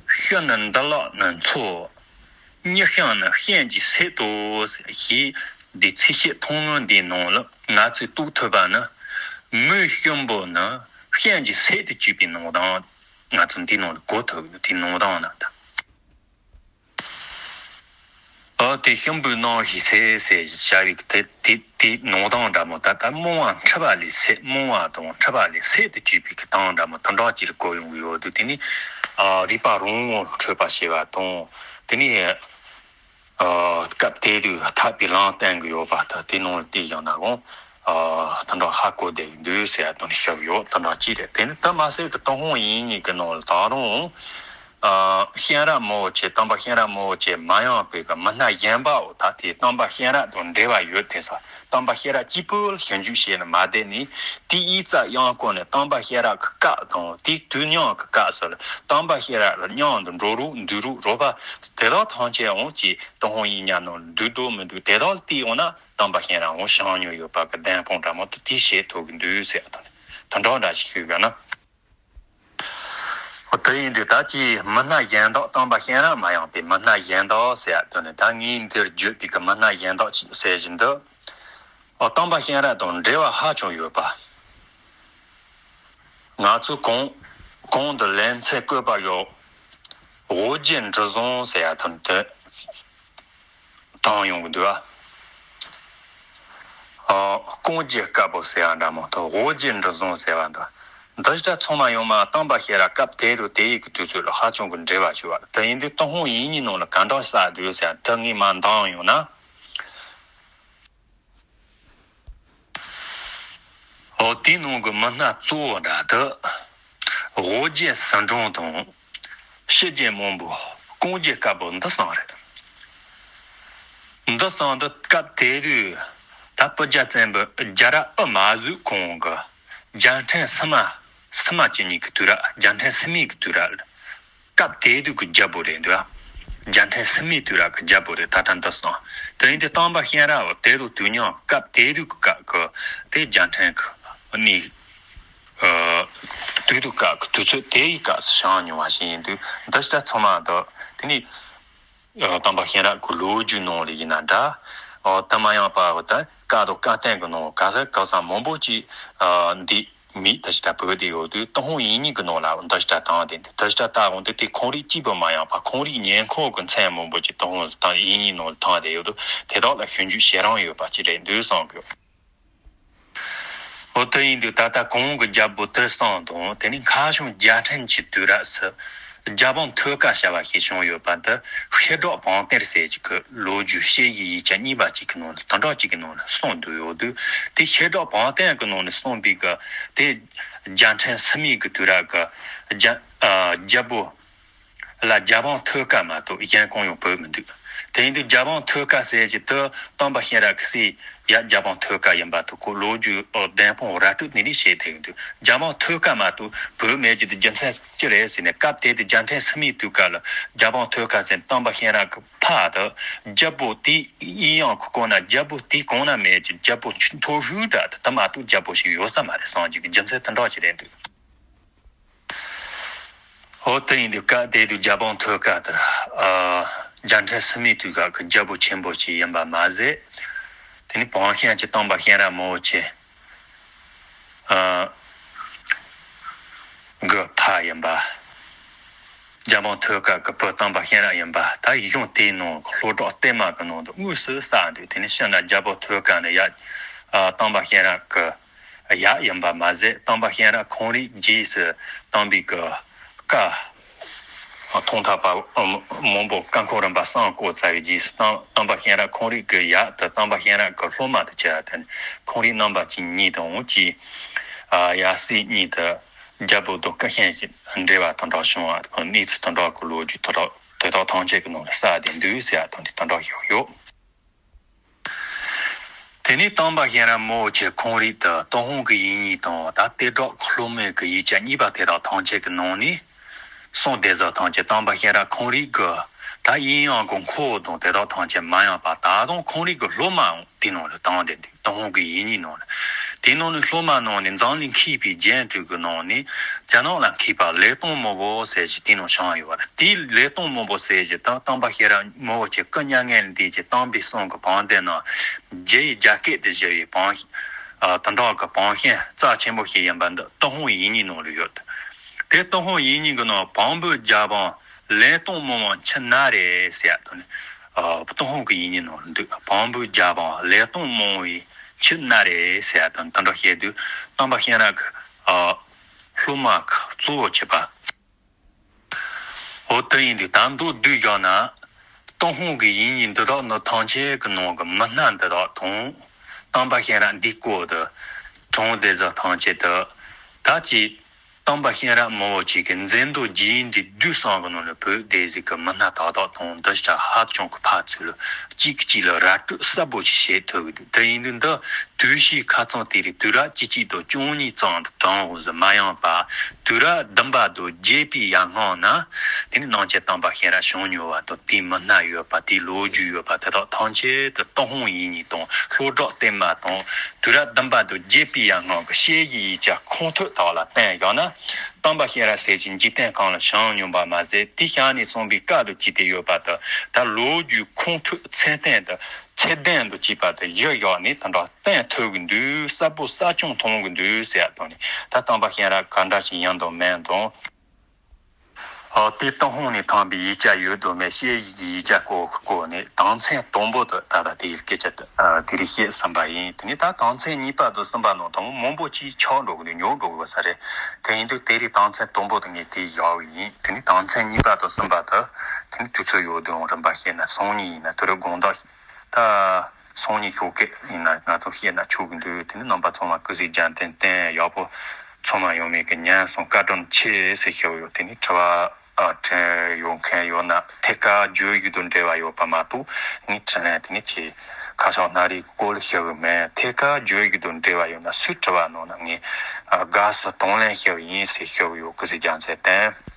ཤུ་ན་འདི་ལག་ན་མཚོ། གཉིད་ཤང་ན་གཤེན་གྱི་སྲས་དོ་ཞེས་འདི་ཚིག་བཤད་ཐུང་ངུ་འདིའི་ནང་ལ་ང་ཚོས་རྟོགས་ཐུབ་པ་ནི། མོའི་ཤུམ་པོ་ནི་གཤེན་གྱི་སྲས་དུ་གྱུར་པའི་ནང་དང་ང་ཚོ་འདིའི་ནང་ལ་གོ་ཐུབ་ཀྱི་འདུག་དེའི་ནང་དང་ན་ད། ཨོ་དེ་ཤུམ་པོའི་ནང་ཞིག་སྲས་ཟེར་བྱ་བའི་དེ་དེ་དེ་ནང་དང་འདྲ་མོ་ད་ལྟ་རྨོངས་པ་འཁྲུལ་པ་ལས་སད་རྨོངས་པ་དང་འཁྲུལ་པ་ལས་སད་དུ་གྱུར་པའི་གི་སྟངས་འདྲ་མོ་དེ་འདྲ་ཅིག་ལ་གོ་ཡོང་གི་ཡོད་དུས་དེ་ནི་ཨ་རིག་པ་རང་ངོ་འཕྲོད་པ་ཞེས་པ་དང་དེ་ནི་ཨ་སྐབས་དེ་དུས་ཐར་པའི་ལམ་བསྟན་གི་ཡོད་པ་ད་དེ་ནང་ལ་བལྟས་ཀྱང་ན་གང་ཨ་དེ་འདྲ་ཧ་གོ་བསྡད་ཀྱི་འདུག་ཟེར་ཡ་དང་ནི་ཤབ་ཡོད་དེ་འདྲ་ཅིག་རེད། དེ་ནི་དེ་མ་ཟད་ཀྱི་ཏུན་ཧོང་ཡིག་རྙིང་གི་ནང་ལ་ད་རུང་། ཨ་གཤེན་རབ་མང་པོ་ཆེ་སྟོན་པ་གཤེན་རབ་མང་པོ་ཆེ་མ་ཡིན་པའི་གི་མི་སྣ་གཞན་པའོ་ད་དེ་སྟོན་པ་གཤེན་རབ་དང་འབྲེལ་བ་ཡོད་དེ་ས་སྟོན་པ་གཤེན་རབ་གཅིག་པུ་ལ་ཞིབ་འཇུག་བྱས་ནས་མ་བསྡད་ནས་དེའི་རྩ་ཡང་སྐོར་ནས་སྟོན་པ་གཤེན་རབ་ཀྱི་སྐབས་དང་དེའི་དུས་མཉམ་གྱི་སྐབས་སུ་ལ་སྟོན་པ་གཤེན་རབ་ལ་མཉམ་དུ་འགྲོ་རོགས་འདུག་རོགས་རོགས་པ་དེ་དག་ཐམས་ཅད་འོང་ཅིག་ཏུན་ཧོང་ཡིག་རྙིང་ནང་འདུག་འདུག་མི་འདུག་དེ་དག་ལ་བལྟས་འོང་ན་སྟོན་པ་གཤེན་རབ་འོང་བཞེངས་མྱོང་ཡོད་པ་གི་བདེན་དཔང་འདྲ་མོ་དེ་དེ་བྱེད་ཐུབ་ཀྱི་འདུག་ཟེར་ཡ་དང་དེ་འདྲ་འདྲ་ཞིག་ཞུས་ཀྱང་ན། དེ་ཡིན་དུས་ད་ཅིའི་མི་སྣ་གཞན་དག་སྟོན་པ་གཤེན་རབ་མ་ཡིན་པའི་མི་སྣ་གཞན་དག་ཟེར་ཡ་དོན་ནི་ད་ངས་འདིར་བརྗོད་པའི་གི་མི་སྣ་གཞན་དག་ཅིག་ཟེར་བཞིན་དུ། ཨོ་སྟོན་པ་གཤེན་རབ་དང་འབྲེལ་བ་ཧ་ཅང་ཡོད་པ། ང་ཚོས་གོང་གོང་དུ་ལེ་ཚན་བཀོད་པ་ཡོད། དབུ་རྒྱན་འབྲུ་བཟང་ཟེར་ཡ་དོན་དེ། བཏང་ཡོང་གི་འདུག་ཨ། ཨ་ཀོང་ཇི་དཀར་པོ་ཟེར་བ་འདྲ་མོ་དང་དབུ་རྒྱན་འབྲུ་བཟང་ཟེར་བ་འདྲ། འདི་ལྟར་ཚང་མ་ཡོང་མ་སྟོན་པ་གཤེན་རབ་སྐབས་དེ་རུ་དེ་ཡི་གི་དུས་ཚོད་ལ་ཧ་ཅང་གི་འབྲེལ་བ་བྱུང་བ་དེ་ཡིན་དུས་ཏུན་ཧོང་ཡིག་རྙིང་ནང་ལ་ག་འདྲ་གསལ་འདུག་ཟེར་དེ་ངས་མ་འདང་ཡོང་ན། འོ་དེའི་ནང་གི་མི་སྣ་གཙོ་བོ་འདྲ་དུ། དབུ་རྒྱན་ཟི་སྦྲང་དང་། ཕྱི་རྒྱལ་མང་པོ་ཀོང་ཇི་དཀར་པོ་འདི་གསུམ་རེད། འདི་གསུམ་འདི་སྐབས་དེ་དུས་ད་སྤུ་རྒྱལ་བཙན་པོ་རྒྱལ་རབས་དབུ་མ་བཟོས་གོང་གི་རྒྱལ་ཕྲན་སི་མ་སི་མ་བཅུ་གཉིས་ཀྱི་དུས་རབས་རྒྱལ་ཕྲན་སི་མའི་གི་དུས་རབས། སྐབས་དེ་དུས་ཀྱི་རྒྱལ་པོ་རེད་འདུག་རྒྱལ་ཕྲན་སི་མའི་དུས་རབས་ཀྱི་རྒྱལ་པོ་རེད་ད་ལྟ་འདི་སོང་། དེ་ཡིན་དུས་སྟོན་པ་གཤེན་རབ་དེ་རུ་དུས་མཉམ་སྐབས་དེ་དུས་ཀྱི་སྐབས་ཀྱི་དེ་རྒྱལ་ཕྲན་གྱི་མི་ཨ་དུས་དུས་སྐབས་ཀྱི་དུས་ཚོད་དེ་ཡི་སྐབས་སུ་བྱུང་མྱོང་བ་ཞིག་ཡིན་དུས་འདི་ལྟར་ཚང་མ་འདི་དེ་ནི་ཨ་སྟོན་པ་གཤེན་རབ་ཀྱི་ལོ་རྒྱུས་ནང་ལ་ཡིན་ན་འདྲ། ཨོ་དེ་མ་ཡིན་པ་འོ་ད་བཀའ་དང་བཀའ་བསྟན་གྱི་ནང་ག་ས་ག་ས་མང་པོ་ཅིག་ཨ་འདི། མིས་ད་ཅི་ལྟར་བོད་དེ་ཡོད་དུས་ཏུན་ཧོང་ཡིག་རྙིང་གི་ནང་ལ་འདི་ལྟར་བཏང་སྟེ་འདི་ལྟར་ལྟ་འོང་དུས་དེ་ཁོང་རིགས་གཅིག་པུ་མ་ཡིན་པ་ཁོང་རིགས་ཉེ་འཁོར་གྱི་མཚན་མང་པོ་ཅིག་ཏུན་ཧོང་དང་ཡིག་རྙིང་ནང་ལ་བཏང་སྟེ་ཡོད་དུས་དེ་དག་ལ་ཞིབ་འཇུག་བྱེད་རིན་ཡོད་པ་ཅིག་རེད་འདུག་བསམ་གི། འོ་དེ་ཡིན་དུས་ད་ལྟ་གོང་གི་རྒྱལ་པོ་དེ་གསུམ་དང་དེ་ནས་ཁ་བྱང་རྒྱལ་ཕྲན་གྱི་དུས་རབས་སུ་ རྒྱ་དཔུང་ཐོད་རྒལ་བྱ་བ་ཞིག་བྱུང་ཡོད་པ་འདི་བཤད་སྒྲོག་བང་གཏེར་ཟེར་གྱི་གི་ལོ་རྒྱུས་བཤད་ཡིག་ཡིག་ཆ་གཉིས་པ་གཅིག་གི་ནང་ལ་དོན་དག་གཅིག་གི་ནང་ལ་གསུངས་འདུག་ཡོད་དུས། དེ་བཤད་སྒྲོག་བང་གཏེར་གྱི་ནང་ནས་གསུངས་པའི་གི་དེ་རྒྱལ་ཕྲན་སུ་མི་གི་དུས་རབས་གི་རྒྱ་ཨ་རྒྱལ་པོ་ལ་རྒྱ་དཔུང་ཐོད་རྒལ་མ་གཏོགས་གཞན་གང་ཡང་བོད་མི་འདུག་དེ་ཡིན་དུས་རྒྱ་དཔུང་ཐོད་རྒལ་ཟེར་གྱི་དུ་སྟོན་པ་གཤེན་རབ་ཀྱི་སྲས་ཡ་རྒྱ་དཔུང་ཐོད་རྒལ་ཡིན་པ་དུ་ཁོ་ལོ་རྒྱུས་ཨོ་བདེན་དཔང་ར་སྤྲོད་ནི་ནི་བྱེད་དེ་ཡིན་དུས་རྒྱ་དཔུང་ཐོད་རྒལ་མ་གཏོགས་བོད་མེད་ཀྱི་དུ་རྒྱུ་མཚན་ཅི་རེད་ཟེར་ནས་སྐབས་དེ་དུ་རྒྱལ་ཕྲན་སུ་མི་དུས་སྐབས་ལ་རྒྱ་དཔུང་ཐོད་རྒལ་ཟེར་སྟོན་པ་གཤེན་རབ་ཀྱི་ཕ་དུ་རྒྱལ་པོ་དེ་ཡིན་ཡང་ཁོ་གོ་ན་རྒྱལ་པོ་དེ་གོང་ན་མེད་ཀྱི་རྒྱལ་པོ་མཐོ་ཤོས་འདྲ་དུ་དུ་མ་གཏོགས་རྒྱལ་པོ་ཞིག་ཡོད་ས་མ་རེད་བསམ་གྱི་རྒྱུ་མཚན་དུ་འདྲ་ཞིག་རེད་འདུག་འོ་དེ་ཡིན་དུས་སྐབས་དེ་དུས་རྒྱ་དཔུང་ཐོད་རྒལ་དུ་ཨ་རྒྱལ་ཕྲན་སུ་མི་དུས་སྐབས་ཀྱི་རྒྱལ་པོ་ཆེན་པོ་ཞིག་ཡིན་པ་མ་ཟད། དེ་ནི་བང་གཤེན་གྱི་སྟོན་པ་གཤེན་རབ་མང་པོ་ཆེ་ཨ་གི་ཕ་ཡིན་པ། རྒྱ་དཔུང་ཐོད་རྒལ་གྱི་བུ་སྟོན་པ་གཤེན་རབ་ཡིན་པ་ད་གཞུང་དེའི་ནང་ལྷོ་བྲག་བརྟན་མ་གི་ནང་དུ་དངོས་སུ་གསལ་འདུག་དེ་ནི་ཕྱི་ན་རྒྱལ་པོ་ཐོད་རྒལ་ནི་ཡ་ཨ་སྟོན་པ་གཤེན་རབ་ཀྱི་ཡབ་ཡིན་པ་མ་ཟད། སྟོན་པ་གཤེན་རབ་ཁོང་རིགས་རྗེས་སུ་བསྟན་པའི་གི་བཀའ་ཐོག་མཐའ་བར་མང་པོ་བཀའ་འཁོར་རིམ་པ་གསུམ་བསྐོར་ཚར་བའི་རྗེས་སུ་སྟོན་སྟོན་པ་གཤེན་རབ་ཁོང་རིགས་ཀྱི་ཡབ་དེ་སྟོན་པ་གཤེན་རབ་ཀྱི་སློབ་མ་དེ་བྱས་ཏེ་ཁོང་རིགས་རྣམ་པ་གཅིག་གཉིས་དང་གཅིག་ཡབ་སྲས་གཉིས་དེ་རྒྱལ་པོ་དང་སྐུ་ཤན་ཞིག་འབྲེལ་བ་དང་འདྲ་བྱུང་བ་གནས་ཚུལ་དང་འདྲ་གི་ལོ་རྒྱུས་དེ་དག་དེ་དག་ཐམས་ཅད་ཀྱི་ནང་ལ་གསལ་བསྡད་འདུག་ཟེར་ཡ་དང་དེ་དང་འདྲ་ཞིག་ཡོད། དེ་ནས་སྟོན་པ་གཤེན་རབ་མང་པོ་ཆེ་ཁོང་རིགས་དེ་ཏུན་ཧོང་གི་ཡིག་རྙིང་དང་ད་གཏད་སྒྲོག་སློབ་མའི་གི་ཡིག་ཆ་གཉིས་པ་དེ་དག་ཐམས་ཅད་ཀྱི་ནང་ནས་གསུངས་བསྡད་ཟིན་ཐམས་ཅད་སྟོན་པ་གཤེན་རབ་ཁོང་རིགས་ཀྱི་ད་དབྱིན་ཡང་གི་འཁོར་དང་དེ་དག་ཐམས་ཅད་མ་ཡིན་པ་ད་དུང་ཁོང་རིགས་ཀྱི་སློབ་མའང་དེའི་ནང་ལ་བཏང་བསྡད་འདུག་ཏུན་ཧོང་གི་ཡིག་རྙིང་ནང་ལ། དེའི་ནང་ནས་སློབ་མ་ནང་ནས་འཛམ་གླིང་མཁས་པའི་རྒྱན་དྲུག་གི་ནང་ནས་རྒྱ་ནག་ལ་མཁས་པ་ལེགས་ལྟུང་མང་པོ་ཟེར་ཞིག་དེའི་ནང་བྱུང་ཡོད་པ་རེད། དེའི་ལེགས་ལྟུང་མང་པོ་ཟེར་ཞིག་དང་སྟོན་པ་གཤེན་རབ་མང་པོ་ཆེ་སྐུ་མྱ་ངན་ལས་འདས་ཀྱི་སྟོན་པའི་གསུང་གི་བང་བསྟན་ནང་རྒྱ་ཡི་རྒྱ་སྐད་དུ་བཞུགས་པའི་བང་ཨ་དུང་སྒྲ་གི་བང་ཤན་རྩ་ཆེན་པོ་ཞིག་ཡིན་པ་འདི་ཏུན་ཧོང་ཡིག་རྙིང་ནང་ལ་ཡོད། དེ་ཏུན་ཧོང་ཡིག་རྙིང་གི་ནང་བོན་པོའི་རྒྱལ་འབངས་ལེགས་ལྟུང་མང་བ་མཆིས་ན་རེ་ཟེར་ཡ་དང་ནི། ཨ་ཏུན་ཧོང་གི་ཡིག་རྙིང་ནང་ལ་འདུག་བོན་པོའི་རྒྱལ་འབངས་ལེགས་ལྟུང་མང་བའི་མཆིས་ན་རེ་ཟེར་ཡ་དང་དེ་འདྲ་བཤད་དུས་སྟོན་པ་གཤེན་རབ་ཀྱི་ཨ་སློབ་མ་གཙོ་བོ་བྱེད་པ། འོ་དེ་ཡིན་དུས་ད་མདོར་བསྡུས་བཞག་ན། ཏུན་ཧོང་གི་ཡིག་རྙིང་འདི་དག་ནི་ཐམས་ཅད་ཀྱི་ནང་གི་མི་སྣ་འདི་དག་དང་། སྟོན་པ་གཤེན་རབ་འདིའི་སྐོར་དུ་དྲངས་བསྡད་ཟིན་ཐམས་ཅད་དུ། ད་ཅི། སྟོན་པ་གཤེན་རབ་མང་པོ་ཅིག་གི་མཛད་འདུག་རྗེས་འདི་བསྡུས་གསུམ་གྱི་ནང་ནས་བོད་སྡེ་ཟིག་གི་མི་སྣ་དག་དག་དང་འདི་ཆ་ཧ་ཅང་གི་ཕར་ཚུར་ལ་གཅིག་གིས་གཅིག་ལ་ར་སྤྲོད་གསལ་པོ་ཞིག་བྱེད་ཐུབ་ཀྱི་འདུག་དེ་ཡིན་དུས་འདི་དུས་ཕྱིས་ཁ་ཚང་དེ་རིགས་དུས་རབས་བཅུ་གཅིག་དང་བཅུ་གཉིས་ཙམ་དུ་དོན་འོང་ཟིན་མ་ཡིན་པ། དུས་རབས་བདུན་པ་དང་བརྒྱད་པའི་ཡར་སྔོན་ན་དེ་ནི་ནང་ཆེན་སྟོན་པ་གཤེན་རབ་བྱོན་མྱོང་བ་དང་དེའི་མི་སྣ་ཡོད་པ་དེའི་ལོ་རྒྱུས་ཡོད་པ་དེ་དག་ཐམས་ཅད་དུ་ཏུན་ཧོང་ཡིག་རྙིང་དང་ལྷོ་བྲག་བསྟན་མ་དང་དུས་རབས་བདུན་པ་དང་བརྒྱད་པའི་ཡར་སྔོན་གྱི་བཤད་ཡིག་ཡིག་ཆ་ཁུངས་ཐུབ་དག་ལ་བརྟེན་བཞག་ན། སྟོན་པ་གཤེན་རབ་ཟེར་གྱི་འཇིག་རྟེན་ཁམས་ལ་བྱོན་མྱོང་བ་མ་ཟད་དེ་བྱོན་ནས་གསུངས་པའི་བཀའ་དང་བཅས་ཏེ་ཡོད་པ་དང་ད་ལོ་རྒྱུས་ཁུངས་ཐུབ་ཚད་ལྡན་དུ་ཚད་ལྡན་དུ་བཅས་པ་དང་གཞི་བཞག་ནས་དེ་འདྲ་བསྟན་ཐུབ་ཀྱི་འདུག་གསལ་པོ་གསལ་རྐྱང་མཐོང་གི་འདུག་ཟེར་ཡ་དང་ནི་ད་སྟོན་པ་གཤེན་རབ་ག་འདྲ་ཞིག་ཡིན་དང་མིན་དང་། ཨ་དེ་ཏུན་ཧོང་ནས་ཐོན་པའི་ཡིག་ཆ་ཡོད་དོ་མེད་བཤད་ཡིག་གི་ཡིག་ཆ་སྐོར་སྐོར་ནས་དོན་ཚན་དང་པོ་དུ་ད་ལྟ་དེའི་སྐད་ཆ་དེ་ཨ་དེ་རིགས་བཤད་ཟིན་པ་ཡིན། དེ་ནས་ད་དོན་ཚན་གཉིས་པ་དང་གསུམ་པ་ནང་དུ་མང་པོ་ཅིག་ཆགས་འགྲོ་གི་འདུག་ཉོག་འགྲོ་གི་ཡོད་ས་རེད། དེ་ཡིན་དུས་དེ་རིགས་དོན་ཚན་དང་པོ་དེ་ངས་དེ་བཞག་གི་ཡིན། དེ་ནས་དོན་ཚན་གཉིས་པ་དང་གསུམ་པ་དུ་དེ་ནས་དུས་ཚོད་ཡོད་དུས་རིམ་པ་བཤད་ན་སང་ཉིན་ཡིན་ན་དུས་རབས་དགོང་དག་ད་སང་ཉིན་ཞོགས་ཀས་ཡིན་ན་ང་ཚོ་བཤད་ན་ཆོག་གི་འདུག་དེ་ནི་རྣམ་པ་ཚང་མ་སྐུ་གཟུགས་རྒྱལ་མཚན་བསྟན་ཡག་པོ་ཚང་མ་ཡོང་མེད་ཀྱི་ཉན་སོང་བཀའ་དྲིན་ཆེ་ཟེར་ཞུ་ཡོད། དེ་ནི་དྲི་བ་ཨ་དྲན་ཡོད་མཁན་ཡོད་ན་ཐད་ཀར་བརྗོད་གཞི་དང་འབྲེལ་བ་ཡོད་པ་མ་གཏོགས་ངས་དྲིས་ལན་དེ་ནི་ཆེ་ཁ་བྱང་སྣ་རིགས་སྐོར་ཞུ་གི་མེད། ཐད་ཀར་བརྗོད་གཞི་དང་འབྲེལ་བ་ཡོད་ན་སུས་དྲི་བ་གནང་ན་ངས་ཨ་དགའ་བསུ་དང་ལེན་ཞུ་གི་ཡིན་ཟེར་ཞུ་གི་ཡོད། སྐུ་གཟུགས་རྒྱལ་མཚན་བསྟན།